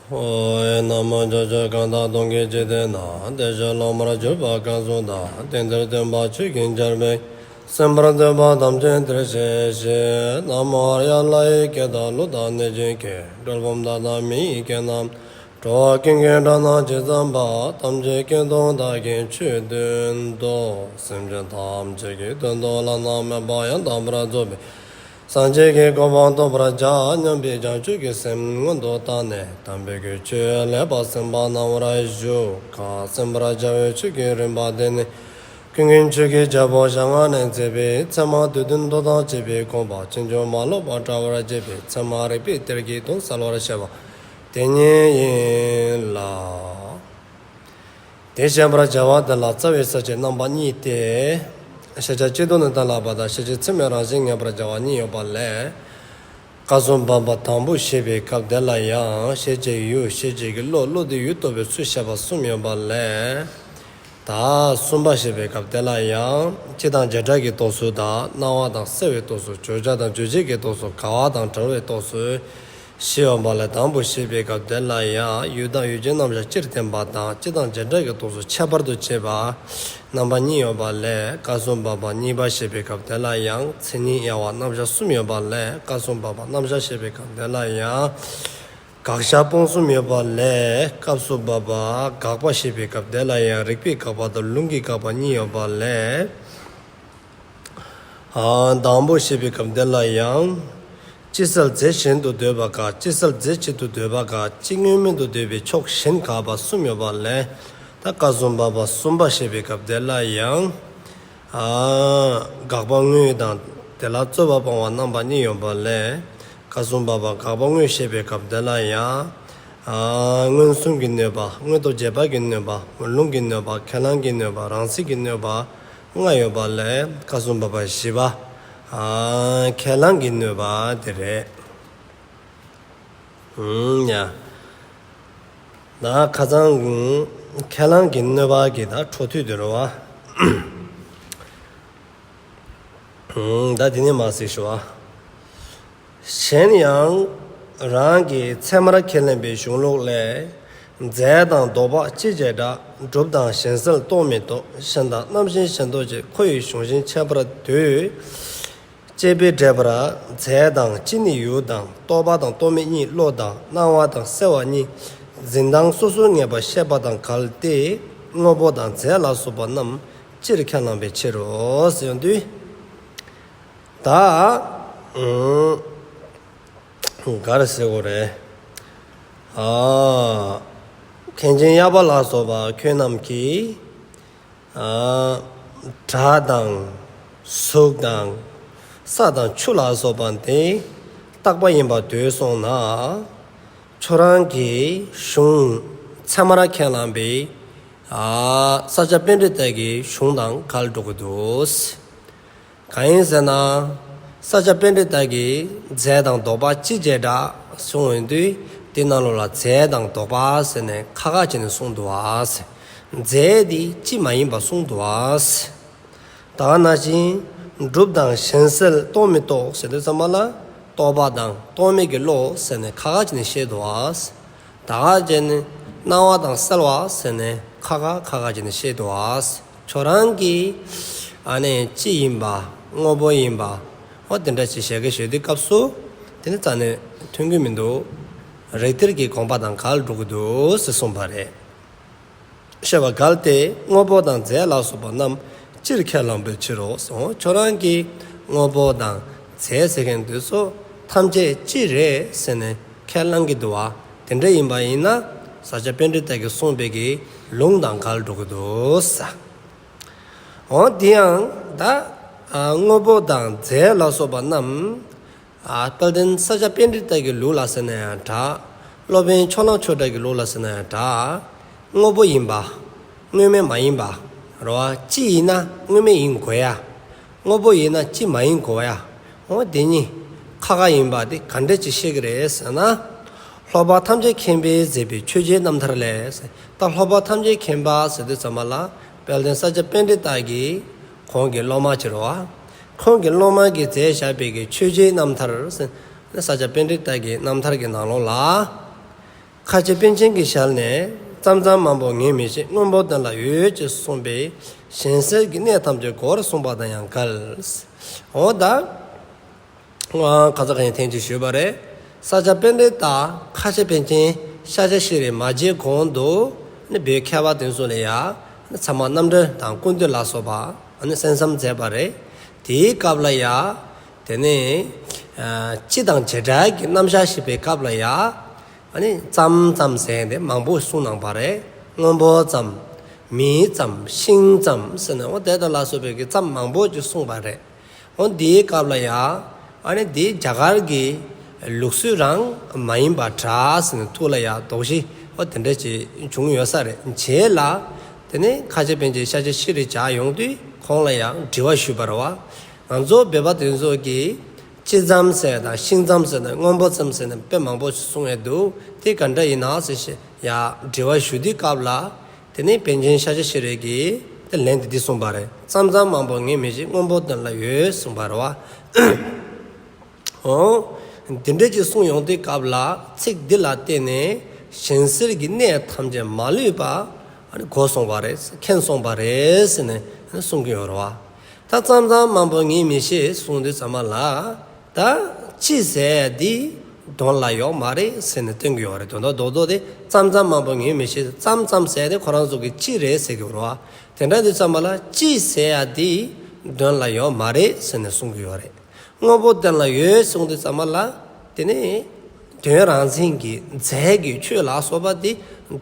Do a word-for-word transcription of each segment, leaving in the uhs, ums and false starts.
ཨོ། ན་མོ། ཕྱོགས་བཅུ་གང་དག་སྟོང་གི་འཇིག་རྟེན་ན། བདེ་གཤེགས་སློབ་མར་གྱུར་པ་གང་སུ་དག། དེང་འདིར་སྟོན་པ་ཆོས་ཀྱི་ཆར་འབེབས། གསན་པར་འདོད་པ་ཐམས་ཅད་འདིར་གཤེགས་ཤིག། ན་མོ་ཨཱརྱ། ལྷ་ཡི་སྐད་དང་ཀླུ་དང་གནོད་སྦྱིན་སྐད། གྲུལ་བུམ་དག་དང་མི་ཡི་སྐད་རྣམས། འགྲོ་བ་ཀུན་གྱི་སྒྲ་རྣམས་ཇི་ཙམ་པ། ཐམས་ཅད་སྐད་དུ་བདག་གིས་ཆོས་བསྟན་ཏོ། སེམས་ཅན་ཐམས་ཅད་ཀྱི་དོན་དུ་བླ་ན་མེད་པ་ཡང་དག་པར་རྫོགས་པའི་སངས་རྒྱས་ཀྱི་གོ་འཕང་ཐོབ་པར་བྱ་སྙམ་པའི་བྱང་ཆུབ་ཀྱི་སེམས་མངོན་དུ་བཏང་ནས། དམ་པའི་གི་ཆོས་ལེགས་པར་གསན་པ་གནང་བར་ཞུ། གང་གསན་པར་བྱ་བའི་ཆོས་ཀྱི་རིམ་པ་དེ་ནི། ཀུན་མཁྱེན་ཆོས་ཀྱི་རྒྱལ་པོ་ཞལ་སྔ་ནས་མཛད་པའི་ཚད་མ་སྡེ་བདུན་མདོ་དང་བཅས་པའི་དགོངས་པ་ཕྱིན་ཅི་མ་ལོག་པར་འགྲེལ་བར་བྱེད་པའི་ཚད་མ་རིགས་པའི་གཏེར་གྱི་དོན་གསལ་བར་བྱེད་པ་དེ་ཉིད་ཡིན་ལ། དེ་བཤད་པར་བྱ་བ་དེ་ལ་རྩ་བའི་ས་བཅད་རྣམ་པ་གཉིས་ཏེ། ཤེས་བྱ་སྤྱི་ལྡོག་ནས་གཏན་ལ་དབབ་པ་དང་ཤེས་བྱེད་ཚད་མའི་རང་བཞིན་ངེས་པར་བྱ་བ་གཉིས་ཡོད་པ་ལས། སྐབས་སུ་བབ་པ་དང་པོ་བཤད་པའི་སྐབས་དེ་ལ་ཡང་ཤེས་བྱའི་ཡུལ། ཤེས་བྱེད་ཀྱི་བློ། བློ་དེས་ཡུལ་རྟོགས་པའི་ཚུལ་བཤད་པ་གསུམ་ཡོད་པ་ལས། ད་གསུམ་པ་བཤད་པའི་སྐབས་དེ་ལ་ཡང་སྤྱི་དང་བྱེ་བྲག་གི་རྟོགས་ཚུལ་དང་། སྣང་བ་དང་སེལ་བའི་རྟོགས་ཚུལ། བརྗོད་བྱ་དང་རྗོད་བྱེད་ཀྱི་རྟོགས་ཚུལ། འགལ་བ་དང་འབྲེལ་བའི་རྟོགས་ཚུལ། བཞི་ཡོད་པ་ལས། དང་པོ་བཤད་པའི་སྐབས་དེ་ལ་ཡང་ཡུལ་དང་ཡུལ་ཅན་རྣམ་གཞག་སྤྱིར་བསྟན་པ་དང་། སྤྱི་དང་བྱེ་བྲག་གི་རྟོགས་ཚུལ་ཁྱད་པར་དུ་བྱས་པ་རྣམ་པ་གཉིས་ཡོད་པ་ལས། སྐབས་སུ་བབ་པ་གཉིས་པ་བཤད་པའི་སྐབས་དེ་ལ་ཡང་མཚན་ཉིད་དབྱེ་བ་རྣམ་གཞག་གསུམ་ཡོད་པ་ལས། སྐབས་སུ་བབ་པ་རྣམ་གཞག་བཤད་པའི་སྐབས་དེ་ལ་ཡང་དགག་བཞག་སྤོང་གསུམ་ཡོད་པ་ལས། སྐབས་སུ་བབ་པ་དགག་པ་བཤད་པའི་སྐབས་དེ་ལ་ཡང་རིགས་པས་དགག་པ་དང་ལུང་གིས་དགག་པ་གཉིས་ཡོད་པ་ལས། ཨ། དང་པོ་བཤད་པའི་སྐབས་དེ་ལ་ཡང་། སྤྱི་གསལ་རྫས་གཞན་དུ་འདོད་པ་དགག་སྤྱི་གསལ་རྫས་གཅིག་ཏུ་འདོད་པ་དགག་སྤྱི་དངོས་མེད་དུ་འདོད་པའི་ཕྱོགས་གཞན་དགག་པ་གསུམ་ཡོད་པ་ལས། ད་སྐབས་སུ་བབ་པ་གསུམ་པ་བཤད་པའི་སྐབས་དེ་ལ་ཡང་། ཨ། དགག་པ་དངོས་དང་དེ་ལ་རྩོད་པ་སྤང་བ་རྣམ་པ་གཉིས་ཡོད་པ་ལས། སྐབས་སུ་བབ་པ་དགག་པ་དངོས་བཤད་པའི་སྐབས་དེ་ལ་ཡང་། ཨ། མངོན་སུམ་གྱི་གནོད་པ། མངོན་རྟོགས་རྗེས་དཔག་གི་གནོད་པ། མུན་ལོང་གི་གནོད་པ། ཁས་བླངས་ཀྱི་གནོད་པ། རང་ཚིག་གི་གནོད་པ། ལྔ་ཡོད་པ་ལས་སྐབས་སུ་བབ་པ་བཞི་པ། ཨ། ཁས་བླངས་ཀྱི་གནོད་པ་དེ་རེད། ཨུམ། ཡ། ད་ཁ་སང་ཁས་བླངས་ཀྱི་གནོད་པ་གི་ད་འཕྲོ་མཐུད་དེ་རེད་བ། ཨུམ། ད་དེ་ནས་མར་གཟིགས་ཞུ་བ། གཞན་ཡང་རང་གི་ཚད་མར་ཁས་ལེན་པའི་གཞུང་ལུགས་ལས། རྫས་དང་ལྡོག་པ་སྤྱི་བྱེ་བྲག་སྒྲུབ་དང་གཞན་སེལ་རྟོག་མེད་རྟོགས། གཞན་དང་རྣམ་གཞན་གཞན་རྟོག་ཅེས། ཁོ་ཡི་གཞུང་གཞན་འཆད་པར་འདོད། ཅེས་པའི་འགྲེལ་པར་རྫས་དང་སྤྱི་ནི་ཡུལ་དང་། རྟོག་པ་དང་རྟོག་མེད་གཉིས་བློ་དང་། སྣང་བ་དང་སེལ་བ་གཉིས་འཛིན་སྟངས་སོ་སོར་ངེས་པ་བཤད་པ་དང་འགལ་ཏེ། དངོས་པོ་དང་རྫས་ལ་སོགས་པ་རྣམས་སྤྱིར་ཁས་བླངས་པའི་ཕྱིར་རོ། ཟེར་ཡོང་དུས། ད། ཨུམ། ག་རེ་ཟེར་དགོས་རེད། ཨ། མཁན་ཆེན་གཡག་པ་ལ་སོགས་པ་ཁྱོད་རྣམས་ཀྱིས། ཨ། སྒྲ་དང་། གཟུགས་དང་། ས་དང་ཆུ་ལ་སོགས་པ་དེ་རྟག་པ་ཡིན་པར་འདོད་སོང་ན། ཁྱོད་རང་གི་གཞུང་ཚད་མར་ཁས་བླངས་པའི། ཨ། ས་སྐྱ་པཎྜི་ཏ་གི་གཞུང་དང་འགལ་འགྲོ་གི་འདུག། གང་ཡིན་ཟེར་ན། ས་སྐྱ་པཎྜི་ཏ་གིས་རྫས་དང་ལྡོག་པ་སྤྱི་བྱེ་བྲག་གསུངས་ཡོང་དུས། དེ་ནང་ལོགས་ལ་རྫས་དང་ལྡོག་པ་ཟེར་ནས་ཁག་ཁག་བྱས་ནས་གསུངས་འདུག་བ། རྫས་དེ་སྤྱི་མ་ཡིན་པ་གསུངས་འདུག་བ། ད་ག་ནང་བཞིན་སྒྲུབ་དང་གཞན་སེལ་རྟོག་མེད་རྟོགས་ཟེར་དུས་ཙམ་པ་ལ། རྟོག་པ་དང་རྟོག་མེད་ཀྱི་བློ་ཟེར་ནས་ཁག་ཁག་བྱས་ནས་བཤད་འདུག་བ། ད་ག་བྱས་ནས་སྣང་བ་དང་སེལ་བ་ཟེར་ནས་ཁག་ཁག་ཁག་ཁག་བྱས་ནས་བཤད་འདུག་བ། ཁྱོད་རང་གིས་ཨ་ནི་སྤྱི་ཡིན་པ། དངོས་པོ་ཡིན་པ། འོ་དེ་འདྲ་ཅིག་བཞག་གི་བཞག་དུས་སྐབས་སུ། དེ་ནི་རྩ་ནས་མཐུན་གྱི་མི་འདུག། རིགས་གཏེར་གྱི་དགོངས་པ་དང་འགལ་འགྲོ་གི་འདུག་ཟེར་གསུངས་པ་རེད། བཤད་པ་འགལ་ཏེ། དངོས་པོ་དང་རྫས་ལ་སོགས་པ་རྣམས་སྤྱིར་ཁས་བླངས་པའི་ཕྱིར་རོ། ཁྱོད་རང་གིས་དངོས་པོ་དང་རྫས་ཟེར་མཁན་དེ་ཚོ་ཐམས་ཅད་སྤྱི་རེད་ཟེར་ནས་ཁས་བླངས་ཀྱི་འདུག་བ། དེ་འདྲ་ཡིན་པ་ཡིན་ན། ས་སྐྱ་པཎྜི་ཏ་གིས་གསུངས་པའི་གི་ལུང་དང་འགལ་འགྲོ་གི་འདུག་ས། འོ་དེ་ཡང་ད། ཨ། དངོས་པོ་དང་རྫས་ལ་སོགས་པ་རྣམས། ཨ། དཔལ་ལྡན་ས་སྐྱ་པཎྜི་ཏ་གི་ལུགས་ལ་ཟེར་ན་ཡང་འདྲ། སློབ་དཔོན་ཕྱོགས་གླང་ཆོས་གྲགས་ཀྱི་ལུགས་ལ་ཟེར་ན་ཡང་འདྲ། དངོས་པོ་ཡིན་པ། དངོས་མེད་མ་ཡིན་པ། རེད་བ། སྤྱི་ཡིན་ན་དངོས་མེད་ཡིན་དགོས་ཡ། དངོས་པོ་ཡིན་ན་སྤྱི་མ་ཡིན་དགོས་ཡ། འོ་དེ་གཉིས་ཁག་ཁག་ཡིན་པ་དེ་ག་འདྲ་ཅིག་བཤད་ཀྱི་རེད་ཟེར་ན། ལྷོ་པ་ཐམས་ཅད་མཁྱེན་པས་མཛད་པའི་ཆོས་རྗེའི་རྣམ་ཐར་ལས། ད་ལྷོ་པ་ཐམས་ཅད་མཁྱེན་པ་ཟེར་དུས་ཙམ་པ་ལ། དཔལ་ལྡན་ས་སྐྱ་པཎྜི་ཏ་གིས་ཁོང་གི་སློབ་མ་ཅིག་རེད་བ། ཁོང་གི་སློབ་མ་གིས་མཛད་བཞག་པའི་གི་ཆོས་རྗེའི་རྣམ་ཐར་ཟེར། ས་སྐྱ་པཎྜི་ཏ་གི་རྣམ་ཐར་གྱི་ནང་ལོགས་ལ། ཁ་ཆེ་པཎ་ཆེན་གྱི་ཞལ་ནས། ཙམ་ཙམ་མང་པོ་ངས་མི་ཤེས། སྔོན་པོ་དོན་ལ་ཡོད་ཅེས་གསུངས་པས། གཞན་སེལ་གྱི་གནད་ཐམས་ཅད་གོ་བར་གསུངས་པ་དང་ཡང་འགལ། འོ་ད། ཁ་ཙ་ཁ་ཉིན་ཐེངས་གཅིག་ཞུས་པ་རེད། ས་སྐྱ་པཎྜི་ཏ་ཁ་ཆེ་པཎ་ཆེན་ཤཱཀྱ་ཤྲཱི་མ་མཇལ་གོང་དུ་ནི་བོད་མཁས་པ་དེ་ཚོ་ལ་ཡ་ཚད་མ་རྣམ་འགྲེལ་དང་ཀུན་བཏུས་ལ་སོགས་པ་ནི་གསན་བསམ་མཛད་པ་རེད། དེའི་སྐབས་ལ་ཡ་དེ་ནས་སྤྱི་དང་བྱེ་བྲག་གི་རྣམ་གཞག་ཞིག་པའི་སྐབས་ལ་ཡ་ཙམ་ཙམ་ཟེར་ཏེ་མང་པོ་གསུངས་གནང་པ་རེད། སྔོན་པོ་ཙམ། མེ་ཙམ། ཤིང་ཙམ་ཟེར་ནས་འོ་དེ་དང་ལ་སོགས་པའི་གི་ཙམ་མང་པོ་ཅིག་གསུངས་པ་རེད། འོ་འདིའི་སྐབས་ལ་ཡ། ཨ་ནི་འདི་རྒྱ་གར་གྱི་ལུགས་སྲོལ་རང་མ་ཡིན་པ་འདྲ་ཟེར་ནས་ཐུགས་ལ་ཡ་དོགས་གཞི་འོ་དེ་འདྲ་ཅིག་བྱུང་ཡོད་ས་རེད། རྗེས་ལ་དེ་ནས་ཁ་ཆེ་པཎ་ཆེན་ཤཱཀྱ་ཤྲཱི་མཇལ་ཡོང་དུས་ཁོང་ལ་ཡ་དྲི་བ་ཞུས་པ་རེད་བ། ང་ཚོ་བོད་པ་དེ་ཚོ་གིས་སྤྱི་ཙམ་ཟེར་དང་ཤིང་ཙམ་ཟེར་དང་སྔོན་པོ་ཙམ་ཟེར་ནས་དཔེ་མང་པོ་ཞིག་གསུང་ཡས་འདུག་དེ་ག་འདྲ་ཡིན་ན་ཟེར་ཞེས་ཡ་དྲི་བ་ཞུ་དུས་སྐབས་ལ། དེ་ནས་པཎ་ཆེན་ཤཱཀྱ་ཤྲཱི་གིས་དེ་ལན་དེ་འདི་གསུངས་པ་རེད། ཙམ་ཙམ་མང་པོ་ངས་མི་ཤེས། སྔོན་པོ་དོན་ལ་ཡོད་གསུངས་པ་རེད་བ། འོ། དེ་འདྲ་ཅིག་གསུངས་ཡོང་དུས་སྐབས་ལ་ཚིག་འདི་ལ་བརྟེན་ནས་གཞན་སེལ་གྱི་གནད་ཐམས་ཅད་མ་ལུས་པ་གོ་སོང་བ་རེད། མཁྱེན་སོང་བ་རེད་ཟེར་ནས་གསུང་གི་ཡོད་རེད་བ། ད་ཙམ་ཙམ་མང་པོ་ངས་མི་ཤེས་གསུངས་དུས་ཙམ་པ་ལ། ད་སྤྱི་ཟེར་ཡ་འདི་དོན་ལ་ཡོད་མ་རེད་ཟེར་ནས་སྟོན་གྱི་ཡོད་རེད། དོན་དག་རྡོག་རྡོག་དེ་ཙམ་ཙམ་མང་པོ་ངས་མི་ཤེས། ཙམ་ཙམ་ཟེར་ཡ་དེ་ཁོ་རང་ཚོ་གི་སྤྱི་རེད་ཟེར་གྱི་ཡོད་རེད་བ། དེ་འདྲ་དུས་ཙམ་པ་ལ་སྤྱི་ཟེར་ཡ་འདི་དོན་ལ་ཡོད་མ་རེད་ཟེར་ནས་གསུང་གི་ཡོད་རེད། སྔོན་པོ་དོན་ལ་ཡོད་གསུངས་དུས་ཙམ་པ་ལ་དེ་ནི་དོན་རང་མཚན་གྱི་རྫས་ཀྱི་ཆོས་ལ་སོགས་པ་དེ་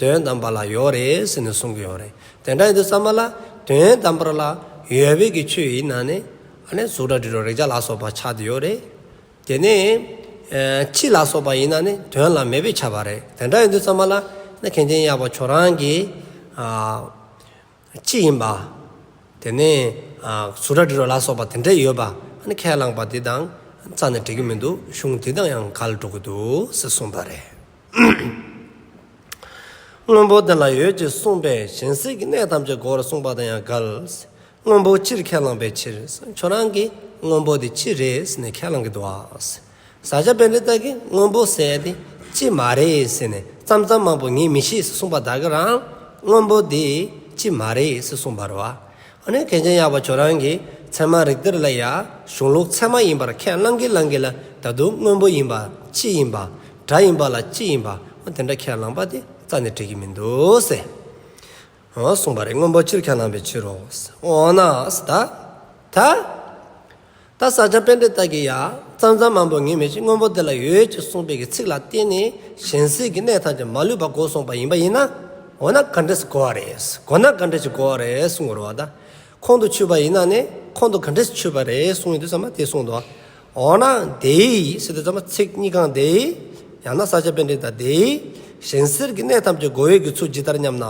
དོན་དམ་པ་ལ་ཡོད་རེད་ཟེར་ནས་གསུང་གི་ཡོད་རེད། དེ་འདྲ་ཡིན་དུས་ཙམ་པ་ལ་དོན་དམ་པར་ལ་ཡོད་པའི་གི་ཆོས་ཡིན་ན་ནི། ཨ་ནི་གཟུགས་སྒྲ་དྲི་རོ་རེག་བྱ་ལ་སོགས་པ་ཆགས་ཏེ་ཡོད་རེད། དེ་ནས་ཨ་སྤྱི་ལ་སོགས་པ་ཡིན་ན་ནི་དོན་ལ་མེད་པས་ཁྱབ་པ་རེད། དེ་འདྲ་ཡིན་དུས་ཙམ་པ་ལ་ནི་མཁན་ཆེན་གཡག་པ་ཁྱོད་རང་གིས་ཨ་སྤྱི་ཡིན་པ། དེ་ནས་ཨ་གཟུགས་སྒྲ་དྲི་རོ་ལ་སོགས་པ་དེ་འདྲ་ཡོད་པ་ཨ་ནི་ཁས་བླངས་པ་འདི་དང་རྩ་ནས་འགྲིག་གི་མི་འདུག་གཞུང་འདི་དང་ཡང་འགལ་འགྲོ་གི་འདུག་ཟེར་གསུངས་པ་རེད། སྔོན་པོ་དོན་ལ་ཡོད་ཅེས་གསུངས་པས་གཞན་སེལ་གྱི་གནད་ཐམས་ཅད་གོ་བར་གསུངས་པ་དང་ཡང་འགལ། སྔོན་པོ་སྤྱིར་ཁས་བླངས་པའི་ཕྱིར། ཁྱོད་རང་གིས་སྔོན་པོ་དེ་སྤྱི་རེད་ཟེར་ནས་ཁས་བླངས་ཀྱི་འདུག་ཨ། ས་སྐྱ་པཎྜི་ཏ་གིས་སྔོན་པོ་ཟེར་དེ་སྤྱི་མ་རེད་ཟེར་ནས་ཙམ་ཙམ་མང་པོ་ངས་མི་ཤེས་ཟེར་གསུངས་པ་དག་གིས་རང་སྔོན་པོ་དེ་སྤྱི་མ་རེད་ཟེར་གསུངས་པ་རེད་བ། ཨ་ནི་མཁན་ཆེན་གཡག་པ་ཁྱོད་རང་གིས་ཚད་མ་རིགས་གཏེར་ལ་ཡ་གཞུང་ལུགས་ཚད་མ་ཡིན་པར་ཁས་བླངས་ཀྱི་བླངས་ཀྱི་ལ་ད་དུང་སྔོན་པོ་ཡིན་པ་སྤྱི་ཡིན་པ་སྒྲ་ཡིན་པ་ལ་སྤྱི་ཡིན་པ་འོ་དེ་འདྲ་ཁས་བླངས་པ་དེ་རྩ་ནས་འགྲིག་གི་མི་འདུག་ཟེར། འོ་གསུངས་པ་རེད། སྔོན་པོ་སྤྱིར་ཁས་བླངས་པའི་ཕྱིར་རོ། འོ་ན་ད་ད་ད་ས་སྐྱ་པཎྜི་ཏ་གིས་ཡ་ཙམ་ཙམ་མང་པོ་ངས་མི་ཤེས། སྔོན་པོ་དོན་ལ་ཡོད་ཅེས་གསུངས་པའི་གི་ཚིག་ལ་བརྟེན་ནས་གཞན་སེལ་གྱི་གནད་ཐམས་ཅད་མ་ལུས་པ་གོ་སོང་པ་ཡིན་པ་ཡིན་ན། འོ་ན་ག་འདྲས་གོ་བ་རེད། གོ་ན་ག་འདྲས་གོ་བ་རེད་གསུངས་པ་རེད་བ་ད། ཁོང་དུ་ཆུད་པ་ཡིན་ན་ནི་ཁོང་དུ་ག་འདྲས་ཆུད་པ་རེད་གསུངས་ཡོད་དུས་ཙམ་པ་དེ་གསུངས་འདུག་འོ་ན་དེའི་ཟེར་དུས་ཙམ་པ་ཚིག་གཉིས་གང་དེའི་ཡང་ན་ས་སྐྱ་པཎྜི་ཏ་དེའི་གཞན་སེལ་གྱི་གནད་ཐམས་ཅད་གོ་བའི་གི་ཚུལ་ཇི་ལྟར་སྙམ་ན།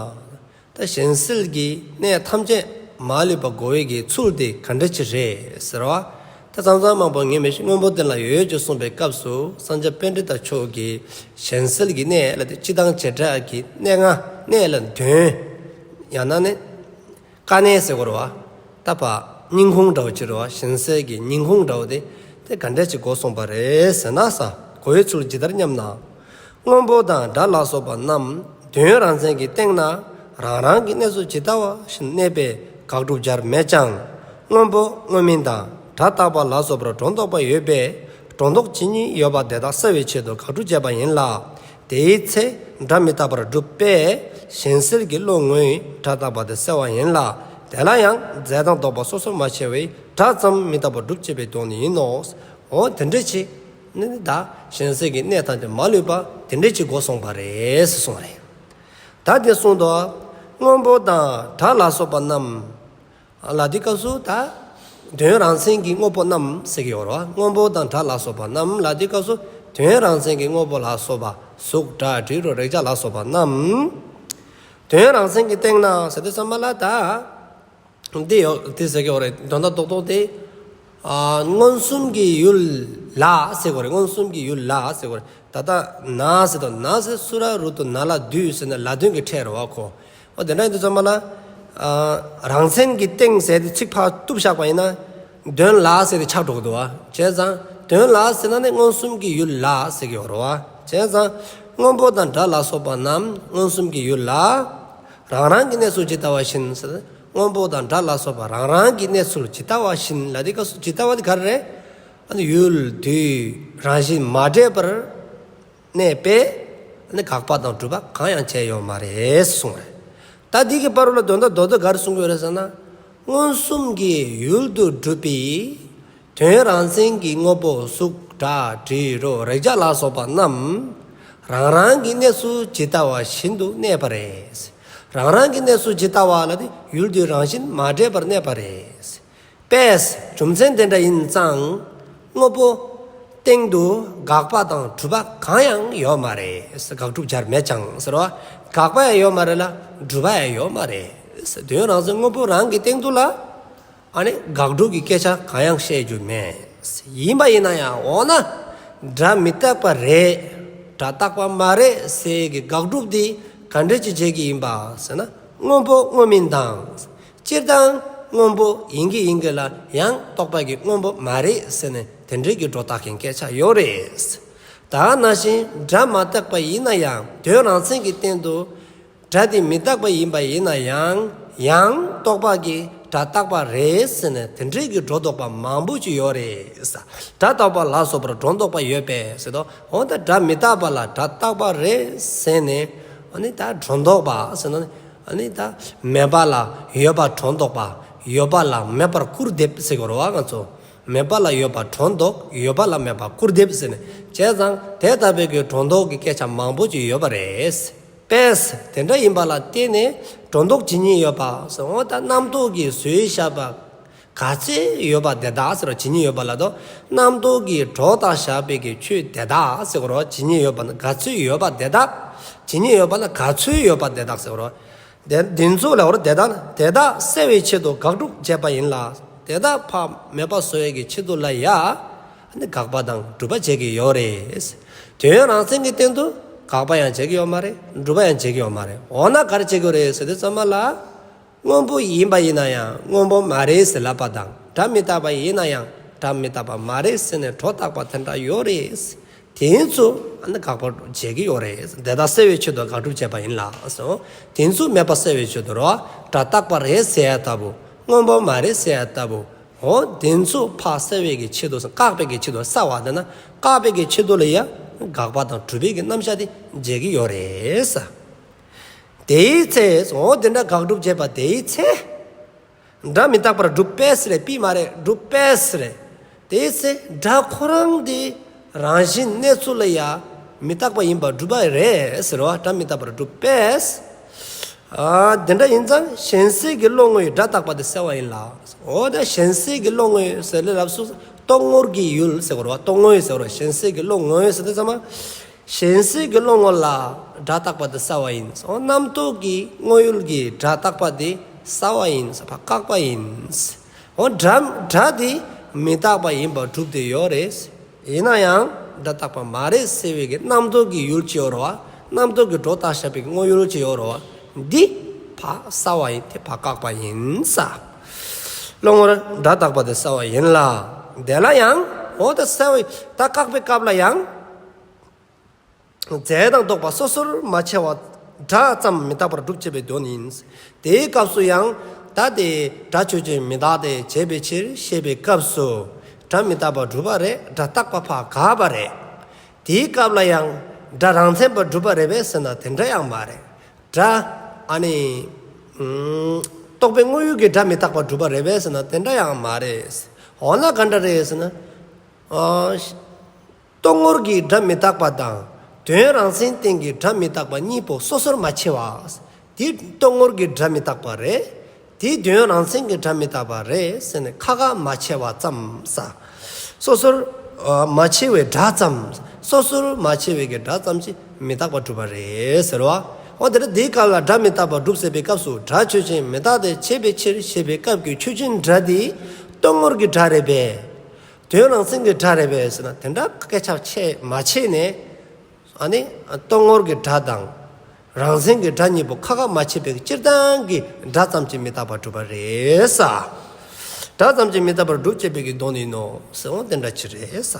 ད་གཞན་སེལ་གྱི་གནད་ཐམས་ཅད་མ་ལུས་པ་གོ་བའི་གི་ཚུལ་དེ་ག་འདྲ་ཅིག་རེད་ཟེར་བ། ད་ཙམ་ཙམ་མང་པོ་ངས་མི་ཤེས། སྔོན་པོ་དོན་ལ་ཡོད་ཅེས་གསུངས་པའི་སྐབས་སུ་ས་སྐྱ་པཎྜི་ཏ་མཆོག་གིས་གཞན་སེལ་གྱི་གནད་ལ་དེ་སྤྱི་དང་བྱེ་བྲག་གི་གནད་ལྔ་གནད་ལ་དོན། ཡང་ན་ནི་དཀའ་གནད་ཟེར་དགོས་རེད་བ། ད་ཕར་སྙིང་ཁུང་འདྲ་བོ་ཅིག་རེད་བ། གཞན་སེལ་གྱི་སྙིང་ཁུང་འདྲ་བོ་དེ་དེ་ག་འདྲ་ཅིག་གོ་སོང་པ་རེད་ཟེར་ན་ས་གོ་བའི་ཚུལ་ཇི་ལྟར་སྙམ་ན། སྔོན་པོ་དང་སྒྲ་ལ་སོགས་པ་རྣམས་དོན་རང་མཚན་གྱི་སྟེང་ན་རང་རང་གི་གནས་སུ་ཇི་ལྟ་བ་བཞིན་གནས་པས་དགག་སྒྲུབ་བྱར་མེད་ཀྱང་། སྔོན་པོ་སྔོན་མིན་དང་སྒྲ་རྟག་པ་ལ་སོགས་པར་སྒྲོ་འདོགས་པ་ཡོད་པས་སྒྲོ་འདོགས་ཇི་སྙེད་ཡོད་པ་དེ་དག་སེལ་བའི་ཆེད་དུ་དགག་སྒྲུབ་བྱས་པ་ཡིན་ལ། དེའི་ཚེ་སྒྲ་མི་རྟག་པར་སྒྲུབ་པས་གཞན་སེལ་གྱི་བློ་ངོས་སྒྲ་རྟག་པ་དེ་སེལ་བ་ཡིན་ལ། དེ་ལ་ཡང་རྫས་དང་ལྡོག་པ་སོ་སོར་མ་ཕྱེ་བས་སྒྲ་ཙམ་མི་རྟག་པར་སྒྲུབ་ཅེས་པའི་དོན་ནི་ཡིན་ནོ། འོ་དེ་འདྲ་ཅིག་ནི་ད་གཞན་སེལ་གྱི་གནད་ཐམས་ཅད་མ་ལུས་པ་དེ་འདྲ་ཅིག་གོ་སོང་པ་རེད་ཟེར་གསུངས་པ་རེད། ད་དེ་གསུངས་དོ། སྔོན་པོ་དང་སྒྲ་ལ་སོགས་པ་རྣམས། ལ་དེའི་སྐབས་སུ་ད་དོན་རང་མཚན་གྱི་དངོས་པོ་རྣམས་ཟེར་གྱི་ཡོད་རེད་བ། སྔོན་པོ་དང་སྒྲ་ལ་སོགས་པ་རྣམས་ལ་དེའི་སྐབས་སུ་དོན་རང་མཚན་གྱི་དངོས་པོ་ལ་སོགས་པ་གཟུགས་སྒྲ་དྲི་རོ་རེག་བྱ་ལ་སོགས་པ་རྣམས། དོན་རང་མཚན་གྱི་སྟེང་ན་ཟེར་དུས་ཙམ་པ་ལ་ད། འདི་ཡོད་དེ་ཟེར་གྱི་ཡོད་རེད། དོན་དག་རྡོག་རྡོག་དེ། ཨ་མངོན་སུམ་གྱི་ཡུལ་ལ་ཟེར་གྱི་ཡོད་རེད། མངོན་སུམ་གྱི་ཡུལ་ལ་ཟེར་གྱི་ཡོད་རེད། ད་ལྟ་ན་ཟེར་དང་ན་ཟེར་སུ་ར་རུ་ཏུ་ན་ལ་དུ་ཟེར་ན་ལ་དོན་གྱི་ཕྲད་རེད་བ་ཁོ། འོ་དེ་འདྲ་ཡིན་དུས་ཙམ་པ་ལ། ཨ་རང་མཚན་གྱི་སྟེང་ཟེར་དེ་ཚིག་ཕར་གཏུབ་བཞག་པ་ཡིན་ན། དོན་ལ་ཟེར་དེ་ཆགས་འགྲོ་གི་འདུག་བ། བྱས་ཙང་དོན་ལ་ཟེར་ན་ནི་མངོན་སུམ་གྱི་ཡུལ་ལ་ཟེར་གྱི་ཡོད་རེད་བ། བྱས་ཙང་། སྔོན་པོ་དང་སྒྲ་ལ་སོགས་པ་རྣམས་མངོན་སུམ་གྱི་ཡུལ་ལ། རང་རང་གི་གནས་ཚུལ་ཇི་ལྟ་བ་བཞིན་ཟེར། སྔོན་པོ་དང་སྒྲ་ལ་སོགས་པ་རང་རང་གི་གནས་ཚུལ་ཇི་ལྟ་བ་བཞིན་ལ་དེ་སྐབས་སུ་ཇི་ལྟ་བ་དེ་ག་རེ་རེད། ཨ་ནི་ཡུལ་དུས་རང་བཞིན་མ་འདྲེས་པར་གནས་པས། ཨ་ནི་དགག་པ་དང་སྒྲུབ་པ་གང་ཡང་བྱས་ཡོད་མ་རེད་གསུངས་རེད། ད་འདི་གི་བར་ལ་དོན་དག་མདོ་སྡེ་ག་རེ་གསུང་གི་ཡོད་རེད་ཟེར་ན། མངོན་སུམ་གྱི་ཡུལ་དུ་གྲུབ་པའི་དོན་རང་མཚན་གྱི་དངོས་པོ་གཟུགས་སྒྲ་དྲི་རོ་རེག་བྱ་ལ་སོགས་པ་རྣམས་རང་རང་གི་གནས་སུ་ཇི་ལྟ་བ་བཞིན་དུ་གནས་པ་རེད། རང་རང་གི་གནས་སུ་ཇི་ལྟ་བ་ལ་དེ་ཡུལ་དུས་རང་བཞིན་མ་འདྲེས་པར་གནས་པ་རེད། པས། རྒྱུ་མཚན་དེ་འདྲ་ཡིན་ཙང་དངོས་པོ་སྟེང་དུ་དགག་པ་དང་སྒྲུབ་པ་གང་ཡང་ཡོད་མ་རེད། དགག་སྒྲུབ་སྦྱར་མེད་ཀྱང་ཟེར་བ། དགག་པ་ཡང་ཡོད་མ་རེད་ལ་སྒྲུབ་པ་ཡང་ཡོད་མ་རེད། དོན་རང་མཚན་དངོས་པོ་རང་གི་སྟེང་དུ་ལ་ཨ་ནི་དགག་སྒྲུབ་ཀྱི་སྐད་ཆ་གང་ཡང་བཤད་རྒྱུ་མེད། ཡིན་པ་ཡིན་ན་ཡང་འོ་ན་སྒྲ་མི་རྟག་པ་རེད། སྒྲ་རྟག་པ་མ་རེད་ཟེར་གྱི་དགག་སྒྲུབ་འདི་ག་འདྲ་ཅིག་བྱེད་ཀྱི་ཡིན་པ་ཟེར་ན། སྔོན་པོ་སྔོན་མིན་དང་། སྤྱིར་བཏང་སྔོན་པོ་ཡིན་གྱི་ཡིན་གྱི་ལ་ཡང་རྟོག་པ་གིས་སྔོན་པོ་མ་རེད་ཟེར་ནས་དེ་འདྲའི་གི་སྒྲོ་བཏགས་མཁན་སྐད་ཆ་ཡོད་རེད། ད་ནང་བཞིན་སྒྲ་མ་རྟག་པ་ཡིན་ན་ཡང་དོན་རང་མཚན་གྱི་སྟེང་དུ་སྒྲ་དེ་མི་རྟག་པ་ཡིན་པ་ཡིན་ན་ཡང་ཡང་རྟོག་པ་གིས་སྒྲ་རྟག་པ་རེད་ཟེར་ནས་དེ་འདྲའི་གི་སྒྲོ་འདོགས་པ་མང་པོ་ཅིག་ཡོད་རེད། སྒྲ་རྟག་པ་ལ་སོགས་པར་སྒྲོ་འདོགས་པ་ཡོད་པས་ཟེར་དོ། འོ་ད་སྒྲ་མི་རྟག་པ་ལ་སྒྲ་རྟག་པ་རེད་ཟེར་ནས་ཨ་ནི་ད་སྒྲོ་འདོགས་པ་ཟེར་ན། ཨ་ནི་ད་མེད་པ་ལ་ཡོད་པ་སྒྲོ་འདོགས་པ། ཡོད་པ་ལ་མེད་པར་སྐུར་འདེབས་ཟེར་གྱི་རེད་བ་ང་ཚོ། མེད་པ་ལ་ཡོད་པ་སྒྲོ་འདོགས། ཡོད་པ་ལ་མེད་པ་སྐུར་འདེབས་ཟེར་ནས། བྱས་ཙང་དེ་ལྟ་བུའི་གི་སྒྲོ་འདོགས་ཀྱི་སྐད་ཆ་མང་པོ་ཅིག་ཡོད་པ་རེད། པས། དེ་འདྲ་ཡིན་པ་ལ་བརྟེན་ནས་སྒྲོ་འདོགས་ཇི་སྙེད་ཡོད་པ་ཟེར། འོ་ད་རྣམ་རྟོག་གིས་བཟོས་བཞག་པ་ག་ཚོད་ཡོད་པ་དེ་དག་ཟེར་རོ། ཇི་སྙེད་ཡོད་པ་ལ་དོ། རྣམ་རྟོག་གིས་སྒྲོ་བཏགས་བཞག་པའི་གི་ཆོས་དེ་དག་ཟེར་རོ། ཇི་སྙེད་ཡོད་པ་ན་ག་ཚོད་ཡོད་པ་དེ་དག། ཇི་སྙེད་ཡོད་པ་ན་ག་ཚོད་ཡོད་པ་དེ་དག་ཟེར་རོ། དེ་འདི་ཚོ་ལ་འོ་དེ་དག་དེ་དག་བསལ་བའི་ཆེད་དུ་དགག་སྒྲུབ་བྱས་པ་ཡིན་ལ། དེ་དག་ཕར་མེད་པ་བཟོ་བའི་གི་ཆེད་དུ་ལ་ཡ། ཨ་ནི་དགག་པ་དང་སྒྲུབ་པ་བྱེད་ཀྱི་ཡོད་རེད། དོན་རང་མཚན་གྱི་སྟེང་དུ་དགག་པ་ཡང་བྱེད་ཀྱི་ཡོད་མ་རེད། སྒྲུབ་པ་ཡང་བྱེད་ཀྱི་ཡོད་མ་རེད། འོ་ན་ག་རེ་བྱེད་ཀྱི་ཡོད་རེད་ཟེར་དུས་ཙམ་པ་ལ། སྔོན་པོ་ཡིན་པ་ཡིན་ན་ཡང་སྔོན་པོ་མ་རེད་ཟེར་ལབ་པ་དང་། སྒྲ་མི་རྟག་པ་ཡིན་ན་ཡང་སྒྲ་མི་རྟག་པ་མ་རེད་ཟེར་ནས་སྒྲོ་བཏགས་པ་དེ་འདྲ་ཡོད་རེད། དེ་ཚོ་ཨ་ནི་དགག་པ་བྱེད་ཀྱི་ཡོད་རེད། དེ་དག་བསལ་བའི་ཆེད་དུ་དགག་སྒྲུབ་བྱས་པ་ཡིན་ལ་སོ། དེ་ཚོ་མེད་པ་བསལ་བའི་ཆེད་དུ་རོ། སྒྲ་རྟག་པ་རེད་ཟེར་ཡ་ལྟ་བུ། སྔོན་པོ་མ་རེད་ཟེར་ཡ་ལྟ་བུ། འོ་དེ་ཚོ་ཕར་བསལ་བའི་གི་ཆེད་དུ་བཀག་པའི་གི་ཆེད་དུ་བསལ་བ་དེ་ན། བཀག་པའི་གི་ཆེད་དུ་ལ་ཡ་དགག་པ་དང་སྒྲུབ་པའི་གི་རྣམ་གཞག་དེ་བྱེད་ཀྱི་ཡོད་རེད་ས། དེའི་ཚེ། འོ་དེ་འདྲ་དགག་སྒྲུབ་བྱས་པ་དེའི་ཚེ། སྒྲ་མི་རྟག་པར་སྒྲུབ་པས་རེད། པས་མ་རེད། སྒྲུབ་པས་རེད། དེའི་ཚེ་སྒྲ་ཁོ་རང་དེ་རང་བཞིན་གནས་ཚུལ་ལ་ཡ་མི་རྟག་པ་ཡིན་པར་སྒྲུབ་པ་རེད་ཟེར་བ། སྒྲ་མི་རྟག་པར་སྒྲུབ་པས། ཨ་དེ་འདྲ་ཡིན་ཙང་གཞན་སེལ་གྱི་བློ་ངོས་སྒྲ་རྟག་པ་དེ་བསལ་བ་ཡིན་ལ། འོ་ད་གཞན་སེལ་གྱི་བློ་ངོས་ཟེར་ལས་ལབ་སུ། རྟོག་ངོར་གྱི་ཡུལ་ཟེར་བ། རྟོག་ངོས་ཟེར་བ། གཞན་སེལ་གྱི་བློ་ངོས་ཟེར་དུས་ཙམ་པ། གཞན་སེལ་གྱི་བློ་ངོ་ལ་སྒྲ་རྟག་པ་དེ་བསལ་བ་ཡིན། འོ་རྣམ་རྟོག་གི་དངོས་ཡུལ་གྱི་སྒྲ་རྟག་པ་དེ་བསལ་བ་ཡིན། ཕར་བཀག་པ་ཡིན། འོ་སྒྲ་སྒྲ་དེ་མི་རྟག་པ་ཡིན་པར་སྒྲུབ་སྟེ་ཡོད་རེད། ཡིན་ན་ཡང་སྒྲ་རྟག་པ་མ་རེད་ཟེར་བའི་གི་རྣམ་རྟོག་གི་ཡུལ་ཅིག་ཡོད་རེད་བ། རྣམ་རྟོག་གི་སྒྲོ་བཏགས་བཞག་པའི་དངོས་ཡུལ་ཅིག་ཡོད་རེད་བ། འདི་ཕར་བསལ་བ་ཡིན། དེ་ཕར་བཀག་པ་ཡིན་ས། བློ་ངོར་སྒྲ་རྟག་པ་དེ་བསལ་བ་ཡིན་ལ། དེ་ལ་ཡང་འོ་ད་བསལ་བ་ཡིན། ད་བཀག་པའི་སྐབས་ལ་ཡང་། རྫས་དང་རྟོག་པ་སོ་སོར་མ་ཕྱེ་བ་སྒྲ་ཙམ་མི་རྟག་པར་སྒྲུབ་ཅེས་པའི་དོན་ཡིན། དེའི་སྐབས་སུ་ཡང་ད་དེ་སྒྲ་ཆོས་ཅན་མི་རྟག་སྟེ་བྱས་པའི་ཕྱིར་ཞེས་པའི་སྐབས་སུ་སྒྲ་མི་རྟག་པར་སྒྲུབ་པ་རེད། སྒྲ་རྟག་པ་ཕར་བཀག་པ་རེད། དེའི་སྐབས་ལ་ཡང་སྒྲ་རང་མཚན་པར་སྒྲུབ་པ་རེད་པས་ཟེར་ན་དེ་འདྲ་ཡང་མ་རེད། སྒྲ་ཨ་ནི་ཨུམ་རྟོག་པའི་དངོས་ཡུལ་གྱི་སྒྲ་མི་རྟག་པར་སྒྲུབ་པ་རེད་པས་ཟེར་ན་དེ་འདྲ་ཡང་མ་རེད། འོ་ན་ག་འདྲ་རེད་ཟེར་ན། ཨ། རྟོག་ངོར་གྱི་སྒྲ་མི་རྟག་པ་དང་དོན་རང་མཚན་སྟེང་གི་སྒྲ་མི་རྟག་པ་གཉིས་པོ་སོ་སོར་མ་ཕྱེ་བ། དེ་རྟོག་ངོར་གྱི་སྒྲ་མི་རྟག་པ་རེད། དེ་དོན་རང་མཚན་གྱི་སྒྲ་མི་རྟག་པ་རེད་ཟེར་ནས་ཁ་ཁ་མ་ཕྱེ་བ་ཙམ་ས། སོ་སོར་ཨ་མ་ཕྱེ་བའི་སྒྲ་ཙམ། སོ་སོར་མ་ཕྱེ་བའི་གི་སྒྲ་ཙམ་ཅིག་མི་རྟག་པར་སྒྲུབ་པ་རེད་ཟེར་བ། འོ་དེ་འདྲ་དེའི་སྐབས་ལ་སྒྲ་མི་རྟག་པར་སྒྲུབ་ཟེར་བའི་སྐབས་སུ་སྒྲ་ཆོས་ཅན་མི་རྟག་སྟེ་བྱས་པའི་ཕྱིར་ཞེས་པའི་སྐབས་ཀྱི་ཆོས་ཅན་སྒྲ་དེ་རྟོག་ངོར་གྱི་སྒྲ་རེད་པས། དོན་རང་མཚན་གྱི་སྒྲ་རེད་པས་ཟེར་ན་དེ་འདྲ་སྐད་ཆ་བཤད་མ་བྱས་ནས། ཨ་ནི་རྟོག་ངོར་གྱི་སྒྲ་དང་རང་མཚན་གྱི་སྒྲ་གཉིས་པོ་ཁ་ཁ་མ་ཕྱེ་བའི་སྤྱིར་བཏང་གི་སྒྲ་ཙམ་གྱིས་མི་རྟག་པར་སྒྲུབ་པ་རེད་ས། སྒྲ་ཙམ་གྱིས་མི་རྟག་པར་སྒྲུབ་ཅེས་པའི་གི་དོན་ཡིན་ནོ་ཟེར། འོ་དེ་འདྲ་ཅིག་རེད་ས།